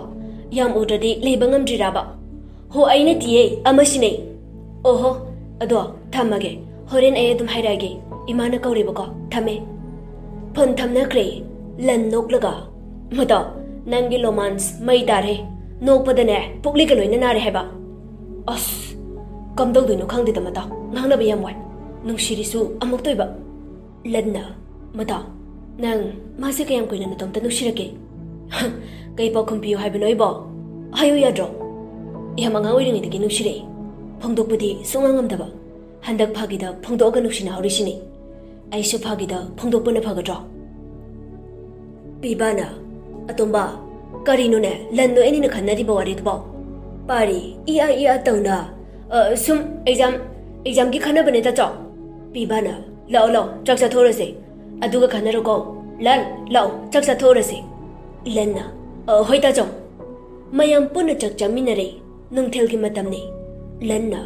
ꯌꯥꯝ ꯎꯗ꯭ꯔꯗꯤ ꯂꯩꯕ ꯉꯝꯗ꯭ꯔꯤꯔꯥꯕ? ꯍꯣ, ꯑꯩ ꯅꯠꯇꯤꯌꯦ, ꯑꯃꯁꯤꯅꯦ꯫ ꯑꯣꯍꯣ, ꯑꯗꯣ ꯊꯝꯃꯒꯦ꯫ ꯍꯣꯔꯦꯟ ꯑꯩ ꯑꯗꯨꯝ ꯍꯥꯏꯔꯛꯑꯒꯦ꯫ ꯏꯃꯥꯅ ꯀꯧꯔꯦꯕꯀꯣ꯫ ꯊꯝꯃꯦ꯫ ꯐꯣꯟ ꯊꯝꯅꯈ꯭ꯔꯦ꯫ ꯂꯟ ꯅꯣꯛꯂꯒ, ꯃꯇꯥꯎ, ꯅꯪꯒꯤ ꯂꯣꯃꯥꯟꯁ ꯃꯩ ꯇꯥꯔꯦ꯫ ꯅꯣꯛꯄꯗꯅꯦ ꯄꯨꯛꯂꯤꯒ ꯂꯣꯏꯅ ꯅꯥꯔꯦ ꯍꯥꯏꯕ꯫ ꯑꯁ, ꯀꯝꯗꯧꯗꯣꯏꯅꯣ ꯈꯪꯗꯦꯗ ꯃꯇꯥꯎ, ꯉꯥꯡꯅꯕ ꯌꯥꯝ ꯋꯥꯏ꯫ ꯅꯨꯡꯁꯤꯔꯤꯁꯨ ꯑꯃꯨꯛꯇꯣꯏꯕ꯫ ꯂꯟꯅ, ꯃꯇꯥꯎ, ꯅꯪ ꯃꯥꯁꯦ ꯀꯌꯥꯝ ꯀꯨꯏꯅ ꯅꯇꯣꯝꯇ ꯅꯨꯡꯁꯤꯔꯛꯀꯦ? ꯀꯩ ꯄꯥꯎꯈꯨꯝ ꯄꯤꯌꯨ ꯍꯥꯏꯕꯅꯣ ꯑꯩꯕꯣ? ꯍꯥꯏꯌꯨ ꯌꯥꯗ꯭ꯔꯣ? ꯌꯥꯝ ꯑꯉꯥꯡ ꯑꯣꯏꯔꯤꯉꯩꯗꯒꯤ ꯅꯨꯡꯁꯤꯔꯛꯑꯦ꯫ ꯐꯣꯡꯗꯣꯛꯄꯗꯤ ꯁꯨꯡꯉꯝ ꯉꯝꯗꯕ꯫ ꯍꯟꯗꯛ ꯐꯥꯒꯤꯗ ꯐꯣꯡꯗꯣꯛꯑꯒ ꯅꯨꯡꯁꯤꯅꯍꯧꯔꯤꯁꯤꯅꯤ꯫ ꯑꯩꯁꯨ ꯐꯥꯒꯤꯗ ꯐꯣꯡꯗꯣꯛꯄꯅ ꯐꯒꯗ꯭ꯔꯣ? ꯄꯤꯕꯥꯅ, ꯑꯇꯣꯝꯕ, ꯀꯔꯤꯅꯣꯅꯦ, ꯂꯟ ꯅꯣꯏ ꯑꯅꯤꯅ ꯈꯟꯅꯔꯤꯕ ꯋꯥꯔꯤꯗꯨꯕꯣ? ꯄꯥꯔꯤ, ꯏ ꯑꯥ ꯏ ꯑꯥ ꯇꯧꯅ, "ꯑ, ꯁꯨꯝ ꯑꯦꯛꯖꯥꯝ, ꯑꯦꯛꯖꯥꯝꯒꯤ ꯈꯟꯅꯕꯅꯦ ꯇꯥꯆꯧ꯫" ꯄꯤꯕꯥꯅ, "ꯂꯥꯛꯑꯣ ꯂꯥꯛꯑꯣ, ꯆꯥꯛ ꯆꯥꯊꯣꯛꯎꯔꯁꯦ꯫ ꯑꯗꯨꯒ ꯈꯟꯅꯔꯣꯀꯣ꯫ ꯂꯟ, ꯂꯥꯛꯑꯣ, ꯆꯥꯛ ꯆꯥꯊꯣꯛꯎꯔꯁꯦ꯫" ꯂꯟꯅ, "ꯑ, ꯍꯣꯏ ꯇꯥꯆꯧ꯫" ꯃꯌꯥꯝ ꯄꯨꯟꯅ ꯆꯥꯛ ꯆꯥꯃꯤꯟꯅꯔꯦ꯫ ꯅꯨꯡꯊꯤꯜꯒꯤ ꯃꯇꯝꯅꯤ꯫ ꯂꯟꯅ,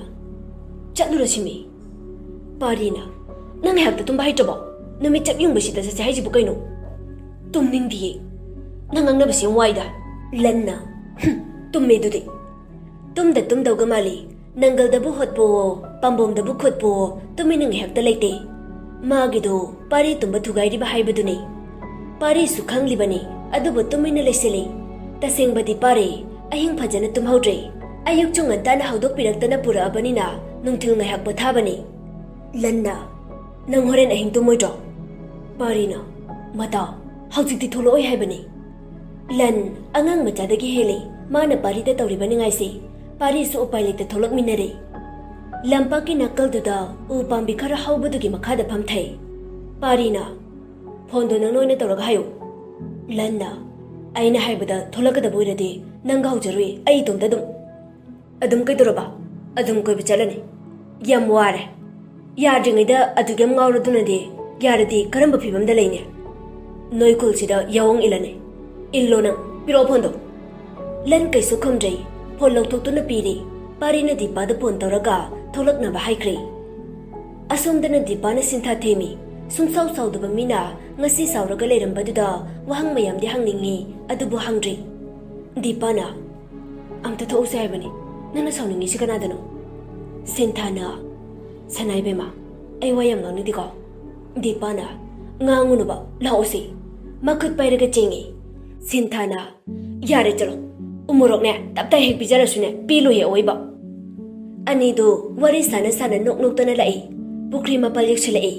"ꯆꯠꯂꯨꯔꯁꯤꯃꯤ꯫" ꯄꯥꯔꯤꯅ, "ꯅꯪ ꯉꯥꯏꯍꯥꯛꯇ ꯇꯨꯝꯕ ꯍꯩꯇ꯭ꯔꯕꯣ? ꯅꯨꯃꯤꯠ ꯆꯞ ꯌꯨꯡꯕꯁꯤꯗ ꯆꯠꯁꯦ ꯍꯥꯏꯁꯤꯕꯨ ꯀꯩꯅꯣ?" "ꯇꯨꯝꯅꯤꯡꯗꯤꯌꯦ꯫ ꯅꯪ ꯉꯥꯡꯅꯕꯁꯤ ꯌꯥꯝ ꯋꯥꯏꯗ꯫" ꯂꯟꯅ, "ꯍꯨꯝ, ꯇꯨꯝꯃꯦ ꯑꯗꯨꯗꯤ꯫" ꯇꯨꯝꯗ ꯇꯨꯝꯗꯧꯒ ꯃꯥꯜꯂꯤ꯫ ꯅꯪꯒꯜꯗꯕꯨ ꯍꯣꯠꯄꯣꯋꯣ, ꯄꯥꯝꯕꯣꯝꯗꯕꯨ ꯈꯣꯠꯄꯣꯋꯣ, ꯇꯨꯃꯤꯟꯅ ꯉꯥꯏꯍꯥꯛꯇ ꯂꯩꯇꯦ꯫ ꯃꯥꯒꯤꯗꯣ ꯄꯥꯔꯤ ꯇꯨꯝꯕ ꯊꯨꯒꯥꯏꯔꯤꯕ ꯍꯥꯏꯕꯗꯨꯅꯤ꯫ ꯄꯥꯔꯤꯁꯨ ꯈꯪꯂꯤꯕꯅꯤ, ꯑꯗꯨꯕꯨ ꯇꯨꯃꯤꯟꯅ ꯂꯩꯁꯤꯜꯂꯤ꯫ ꯇꯁꯦꯡꯕꯗꯤ ꯄꯥꯔꯤ, ꯑꯍꯤꯡ ꯐꯖꯅ ꯇꯨꯝꯍꯧꯗ꯭ꯔꯦ꯫ ꯑꯌꯨꯛꯁꯨ ꯉꯟꯇꯥꯅ ꯍꯧꯗꯣꯛꯄꯤꯔꯛꯇꯅ ꯄꯨꯔꯛꯑꯕꯅꯤꯅ ꯅꯨꯡꯊꯤꯜ ꯉꯥꯏꯍꯥꯛ ꯄꯣꯊꯥꯕꯅꯤ꯫ ꯂꯟꯅ, "ꯅꯪ ꯍꯣꯔꯦꯟ ꯑꯍꯤꯡ ꯇꯨꯝꯃꯣꯏꯗ꯭ꯔꯣ?" ꯄꯥꯔꯤꯅ, "ꯃꯇꯥ, ꯍꯧꯖꯤꯛꯇꯤ ꯊꯣꯛꯂꯛꯑꯣꯏ ꯍꯥꯏꯕꯅꯤ꯫" ꯂꯟ ꯑꯉꯥꯡ ꯃꯆꯥꯗꯒꯤ ꯍꯦꯜꯂꯤ꯫ ꯃꯥꯅ ꯄꯥꯔꯤꯗ ꯇꯧꯔꯤꯕ ꯅꯤꯡꯉꯥꯏꯁꯤ꯫ ꯄꯥꯔꯤꯁꯨ ꯎꯄꯥꯏ ꯂꯩꯇ ꯊꯣꯛꯂꯛꯃꯤꯟꯅꯔꯦ꯫ ꯂꯝꯄꯥꯛꯀꯤ ꯅꯥꯀꯜꯗꯨꯗ ꯎ ꯄꯥꯝꯕꯤ ꯈꯔ ꯍꯧꯕꯗꯨꯒꯤ ꯃꯈꯥꯗ ꯐꯝꯊꯩ꯫ ꯄꯥꯔꯤꯅ, "ꯐꯣꯟꯗꯣ ꯅꯪꯅ ꯑꯣꯏꯅ ꯇꯧꯔꯒ ꯍꯥꯏꯌꯨ꯫" ꯂꯟꯅ, "ꯑꯩꯅ ꯍꯥꯏꯕꯗ ꯊꯣꯛꯂꯛꯀꯗꯕ ꯑꯣꯏꯔꯗꯤ ꯅꯪꯒ ꯍꯧꯖꯔꯨꯏ, ꯑꯩ ꯏꯇꯣꯝꯇ ꯑꯗꯨꯝ꯫" "ꯑꯗꯨꯝ ꯀꯩꯗꯧꯔꯕ?" "ꯑꯗꯨꯝ ꯀꯣꯏꯕ ꯆꯠꯂꯅꯤ꯫" "ꯌꯥꯝ ꯋꯥꯔꯦ꯫" "ꯌꯥꯗ꯭ꯔꯤꯉꯩꯗ ꯑꯗꯨꯛ ꯌꯥꯝ ꯉꯥꯎꯔꯗꯨꯅꯗꯤ ꯌꯥꯔꯗꯤ ꯀꯔꯝꯕ ꯐꯤꯕꯝꯗ ꯂꯩꯅꯤ?" "ꯅꯣꯏ ꯈꯨꯜꯁꯤꯗ ꯌꯥꯑꯣꯡ ꯏꯜꯂꯅꯤ꯫" "ꯏꯜꯂꯣ ꯅꯪ, ꯄꯤꯔꯛꯑꯣ ꯐꯣꯟꯗꯣ꯫" ꯂꯟ ꯀꯩꯁꯨ ꯈꯨꯝꯗ꯭ꯔꯦ꯫ ꯐꯣꯟ ꯂꯧꯊꯣꯛꯇꯨꯅ ꯄꯤꯔꯦ꯫ ꯄꯥꯔꯤꯅ ꯗꯤꯄꯥꯗ ꯐꯣꯟ ꯇꯧꯔꯒ ꯊꯣꯛꯂꯛꯅꯕ ꯍꯥꯏꯈ꯭ꯔꯦ꯫ ꯑꯁꯣꯝꯗꯅ ꯗꯤꯄꯥꯅ ꯁꯤꯟꯊꯥ ꯊꯦꯝꯃꯤ꯫ ꯁꯨꯡꯁꯥꯎ ꯁꯥꯎꯗꯕ ꯃꯤꯅ ꯉꯁꯤ ꯁꯥꯎꯔꯒ ꯂꯩꯔꯝꯕꯗꯨꯗ ꯋꯥꯍꯪ ꯃꯌꯥꯝꯗꯤ ꯍꯪꯅꯤꯡꯉꯤ, ꯑꯗꯨꯕꯨ ꯍꯪꯗ꯭ꯔꯤ꯫ ꯗꯤꯄꯥꯅ, "ꯑꯝꯇ ꯊꯣꯛꯎꯁꯦ ꯍꯥꯏꯕꯅꯤ꯫ ꯅꯪꯅ ꯁꯥꯎꯅꯤꯡꯉꯤꯁꯤ ꯀꯅꯥꯗꯅꯣ?" ꯁꯤꯟꯊꯥꯅ, "ꯁꯅꯥ ꯏꯕꯦꯝꯃ, ꯑꯩ ꯋꯥ ꯌꯥꯝ ꯉꯥꯡꯅꯤꯡꯗꯦꯀꯣ꯫" ꯗꯤꯄꯥꯅ, "ꯉꯥꯡꯉꯨꯅꯨꯕ, ꯂꯥꯛꯑꯣꯁꯦ꯫" ꯃꯈꯨꯠ ꯄꯥꯏꯔꯒ ꯆꯦꯡꯉꯤ꯫ ꯁꯤꯟꯊꯥꯅ, "ꯌꯥꯔꯦ ꯆꯠꯂꯣ꯫ ꯎꯃꯣꯔꯣꯛꯅꯦ ꯇꯞꯇꯥꯏ ꯍꯦꯛ ꯄꯤꯖꯔꯁꯨꯅꯦ ꯄꯦꯜꯂꯣꯏꯌꯦ ꯑꯑꯣꯏꯕ꯫" ꯑꯅꯤꯗꯨ ꯋꯥꯔꯤ ꯁꯥꯟꯅ ꯁꯥꯟꯅ ꯅꯣꯛ ꯅꯣꯛꯇꯅ ꯂꯥꯛꯏ꯫ ꯄꯨꯈ꯭ꯔꯤ ꯃꯄꯥꯜ ꯌꯧꯁꯤꯜꯂꯛꯏ꯫